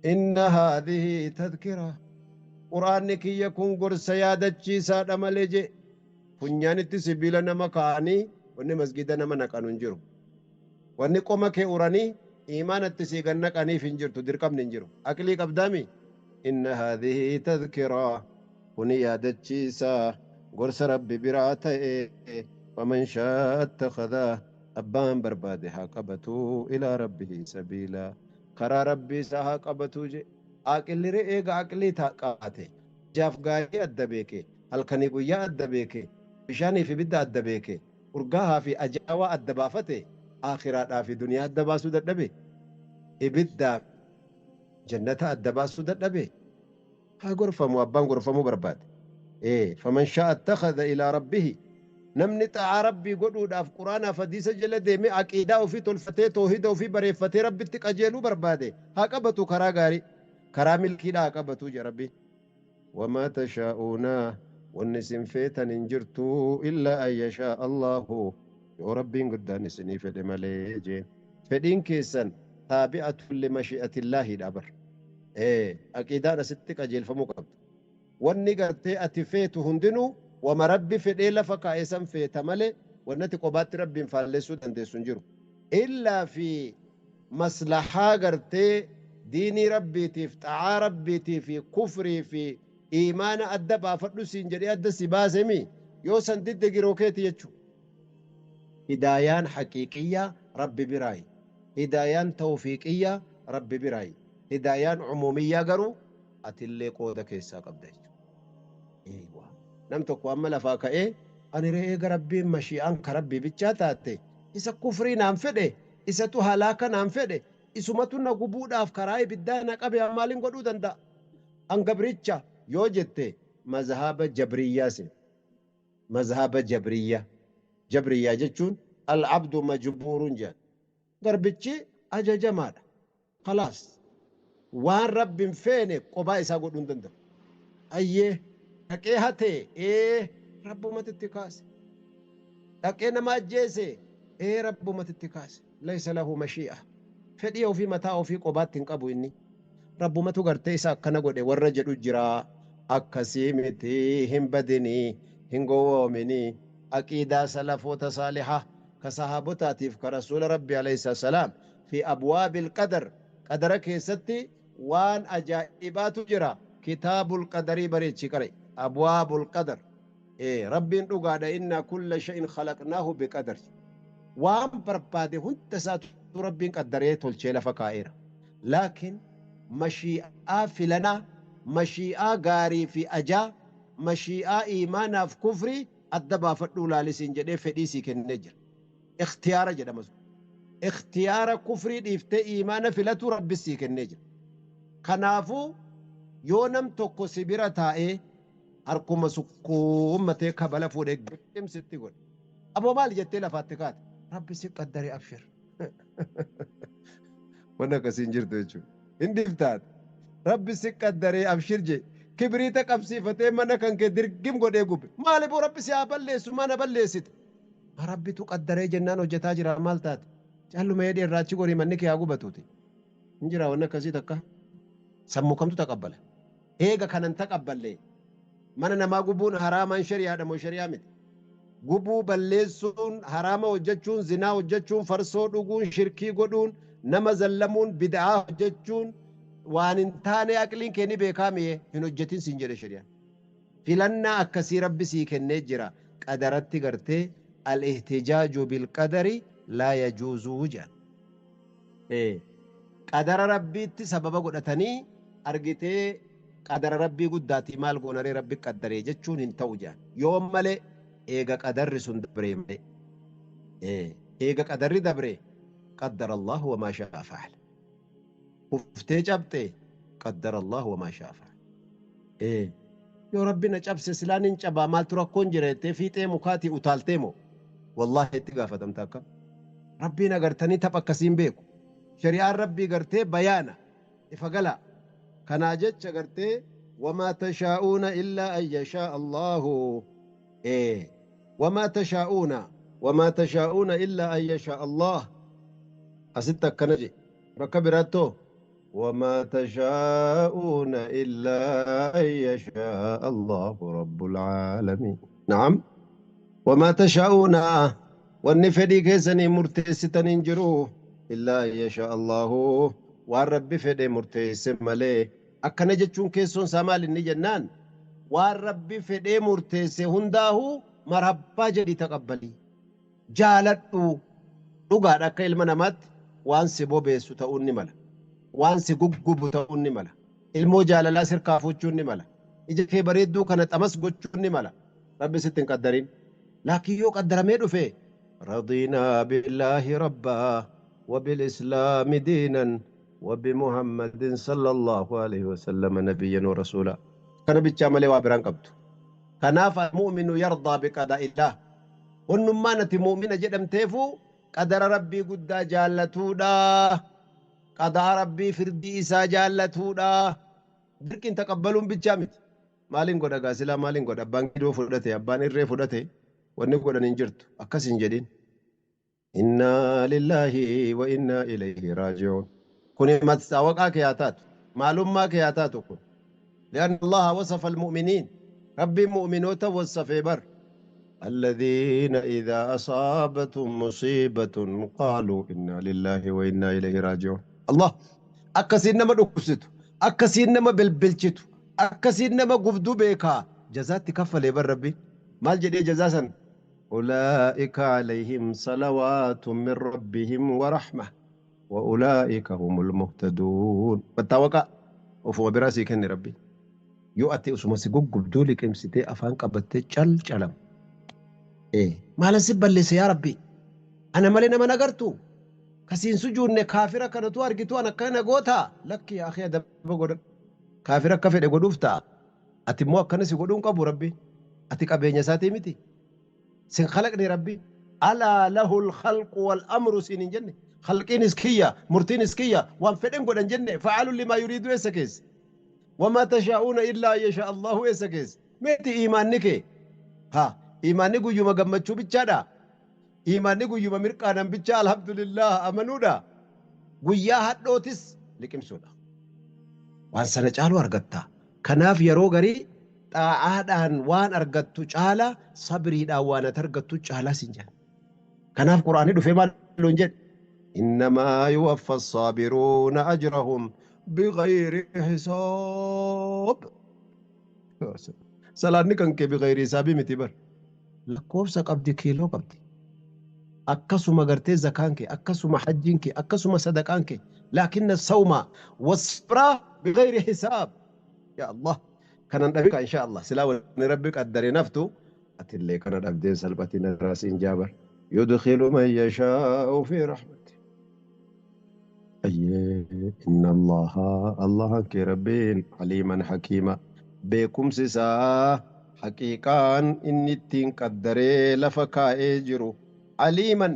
إن هذه تذكرة. قرآن كي يكون قرص يادتشي سادة ملجي. فنياني تسبيل نما كاني وني مسجد نما نكانون جرو. وني قوم كي أوراني إيمان التسيغن نكاني فنجر تدركم ننجرو. أكلي قبدامي إن هذه تذكرة. وني يادتشي سا قرص ربي براته ومن شاء اتخذه أبان بربادها قبتو إلى ربه سبيلا. كرا ربي سها قبتو جي أكل رئيق أكلي تاقاته جاف غاري أدبيك هل قويا أدبيك بشاني في بدأ أدبيك ورقاها في أجاوة أدبافته آخرات في دنيا أدباسو دبي إبدا جنة أدباسو دبي ها غرفة مو أبان غرفة مو برباد. إيه فمن شاء اتخذ إلى ربه. نمني تعا ربي قدود أف قرآن فديس جل ديمي عقيدة وفي تلفتي توحيد وفي بريفتي ربي تقجلو برباده هاقبتو كرا غاري كرامل كيدا هاقبتو يا ربي. وما تشاءون والنسم فيتا ننجرتو إلا أن يشاء الله. يا ربي قدان سني فدي مالي فدين كيسن تابعة لمشيئة الله دابر. إيه عقيدة ستك أجيل فمقبت والنقرتي أتفيت هندنو وما ربي في ديلا فكايسن في تملي ونتي قبات ربي فالسو دندسون إلا في مصلحة غرتي ديني ربي تفتع ربي في كفري في إيمان أدب فدو سينجري أد سبازمي يوسن ضد غروكيتي يچو. هدايان حقيقية ربي براي، هدايان توفيقية ربي براي، هدايان عمومية غرو أتلي قودة كيسا قبدي. ايوه نم tokko amma lafaa ka'ee ani re'ee garabbiin mashi'aan ka rabbii bichaa taate isa kufrii naan fedhe isatu halaaka naan fedhe isumatu na gubuudhaaf karaa ibiddaa na qabe maaliin godhuu danda'a? An gabricha yoo jette mazhaba jabriyyaa se mazhaba jabriyyaa jabriyyaa jechuun al-abdu majbuurun jedhan garbichi ajajamaadha. Khalaas waan rabbiin feene qobaa isaa godhuu hin danda'u. Ayyee dhaqee hatee ee rabbumatitti kaase. Dhaqee nama ajjeese ee rabbumatitti kaase. Laysa lahu mashii'a. Fedhii ofii mataa ofii qobaatti hin qabu inni. Rabbumatu gartee isa akkana godhe warra jedhu jira. Akkasii miti hin badinii hin gowwoominii aqiidaa salafoota saalihaa ka sahaabotaatiif ka rasuula rabbi alayhi salaam fi abwaabil qadar qadara keessatti waan ajaa'ibaatu jira. Kitaabul qadarii bareechi qare. أبواب القدر. إيه ربي قال إن كل شيء خلقناه بقدر. وان برباده هنت سات ربي قدريه تولشي فكائر. لكن مشيئة في لنا مشيئة غاري في أجا مشيئة إيمان في كفري الدبا فتولا لسين جدي فديسي كنجر. اختيار جدا مزو اختيار كفري ديفت إيمان في لتو ربي سيك النجر. كنافو يونم توكو سبيرة تائي harkuma sukkuummatee kabala fuudhee gimsitti godhe. Aboo maal jettee lafaatti kaate? Rabbi si qaddaree abshir. Wanni akkasii hin jirtu jechuudha. Hin dhiiftaate. Rabbi si qaddaree abshir jee. Kibriita qabsiifatee mana kan kee dirgim godhee gube. Maali boo rabbi si haa balleessu mana balleessite. Rabbitu qaddaree jennaan hojjetaa jira maal taate? Calluma jedhee irraa achi gorii manni kee haa gubatuuti. Hin jira wanni akkasii takka. Sammuu kamtu taqabbala? Eega kanan taqabballee. Mana namaa gubuun haraamaan shari'aadha moo shari'aa miti? Gubuu balleessuun, haraama hojjechuun, zinaa hojjechuun, farsoo dhuguun, shirkii godhuun, nama zallamuun, bid'aa hojjechuun waan hin taane aqliin kee ni beekaa mi'ee hin hojjetin siin jedhe shari'aan. Filannaa akkasii rabbi sii kennee jira. Qadaratti gartee al-ihtijaaju bil-qadari laa yajuuzuu jedhan. Qadara rabbiitti sababa godhatanii argitee qadara rabbii guddaatii maal goonaree rabbi qaddaree jechuun hin ta'u jedhan. Yoom malee eega qadarri sun dabree malee. Eega qadarri dabree qaddara Allahu wamaa shaa'a fa'ala. Uftee cabxee qaddara Allahu wamaa shaa'a fa'ala. Yoo Rabbi na cabse silaan hin cabaa maaltu rakkoon jira jettee fiixee mukaatii utaaltee moo? Wallaahi itti gaafatamta akkam. Rabbiin agartanii tapha akkasiin beeku. Shari'aan Rabbii gartee bayaana ifa galaa. Kanaa jecha gartee wamaa tashaa'uuna illaa an yashaa Allaahu. Ee wamaa tashaa'uuna wamaa tashaa'uuna illaa an yashaa Allah. Asitti akkana jedhe. Bakka biraattoo wamaa tashaa'uuna illaa an yashaa Allahu rabbul caalamiin. Na'am. Wamaa tashaa'uuna wanni fedhii keessanii murteessitan hin jiru illaa an yashaa Allahu waan Rabbi fedhe murteesse malee. Akkana jechuun keessoon isaa maal inni jennaan waan Rabbi fedhee murteesse hundaa'uu marhabbaa jedhii taqabbalii. Jaaladhu dhugaadha akka ilma namaatti waan si bobeessu ta'uun ni mala. Waan si guggubu ta'uun ni mala. Ilmoo jaalalaa sirkaa fuuchuun ni mala. Ija kee bareedduu kana xamas gochuun ni mala. Rabbi sitti hin qaddarin. Laakiin yoo qaddaramee dhufe radiinaa billaahi rabbaa وبالإسلام دينا وبمحمد صلى الله عليه وسلم نبيا ورسولا. كان بيتشامل وابران قبض. كناف المؤمن يرضى بقضاء الله. ونمانة مؤمنة جدم تيفو قدر ربي قد جالتودا قضاء ربي فردي إسا جالتودا دركين تقبلون بالجامد. مالين قد قاسلا مالين قد أبان كيدو فردته أبان إرّي فردته ونقود ننجرت أكسين جدين. إنا لله وإنا إليه راجعون. كوني ما تساوقا كياتات معلوم ما كياتات كن. لأن الله وصف المؤمنين ربي مؤمنوت وصف بر الذين إذا أصابتهم مصيبة قالوا إنا لله وإنا إليه راجعون. الله أكسين نما دكستو أكسين نما بلبلچتو أكسين نما قبدو بيكا جزات كفل بر ربي مال جدي جزاسا أولئك عليهم صلوات من ربهم ورحمة وأولئك هم المهتدون. بتوقع وفو براسي كن ربي يؤتي أسمى سجوج بدولك امسيتي أفان قبتي چل چلم إيه ما لسب اللي يا ربي أنا مالي ما نقرتو كسين سجون كافرة كانتو أرجتو أنا كان جوتا لك يا أخي هذا بقول كافرة كفر يقولوا أتموا كنسي يقولون قبو ربي أتيك أبين ساتي متي سن خلقني ربي ألا له الخلق والأمر سين جنة خلقين اسكية مرتين اسكية وانفدين قدن جنة فعلوا لما يريدوا إسكيز وما تشاءون إلا يشاء الله إسكيز متي إيمانك ها إيمانك يوم قمتشو بيتشادا إيمانك يوم مرقانا بيتشا الحمد لله أمنودا ويا هدوتس لكم سودا وان سنة جالو أرغتا كناف يرو غري xaa'aadhaan waan argattu caala sabriidhaan waan ati argattu caalaa siin jedha. Kanaaf Quraanni dhufee maal loon jedhe? Innamaa yuwaffa as-saabiruuna ajrahum bighayri hisaab. Salaanni kan kee bighayri hisaabii miti bar. Lakkoofsa qabdi kiiloo qabdi. Akkasuma gartee zakaan kee, akkasuma hajjiin kee, akkasuma sadaqaan kee. Laakinna sawma wasbra bighayri hisaab. Yaa Allah. Kanan dhabe insha Allah sila wani rabbi qaddare naftu atillee kana dhabdeen salphatiin raasiin jaabar yudkhilu man yashaa'u fi rahmati ayyee inna allaha allahan kee rabbiin aliiman hakiima beekumsi isaa haqiiqaan inni ittiin qaddaree lafa kaa'ee jiru aliiman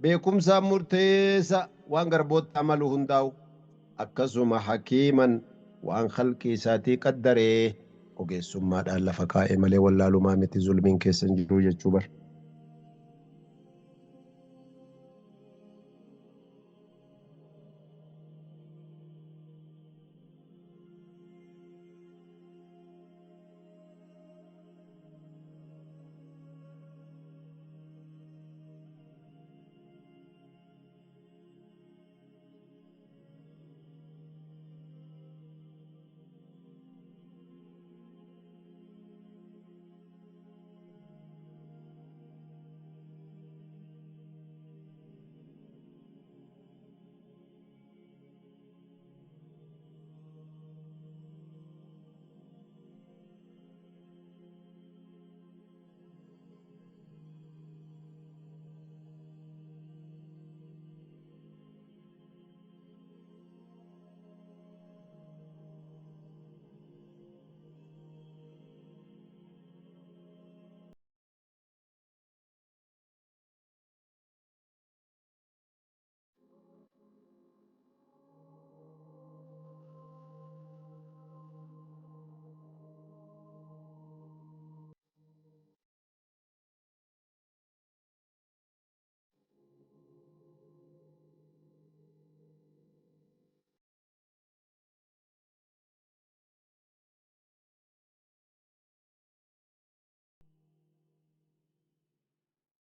beekumsaan murteessa waan garboota amalu hundaa'u akkasuma hakiiman waan khalqii isaatii qaddaree ogeessummaadhaan lafa kaa'e malee wallaalumaa miti zulmiin keessa hin jiru jechuu bar.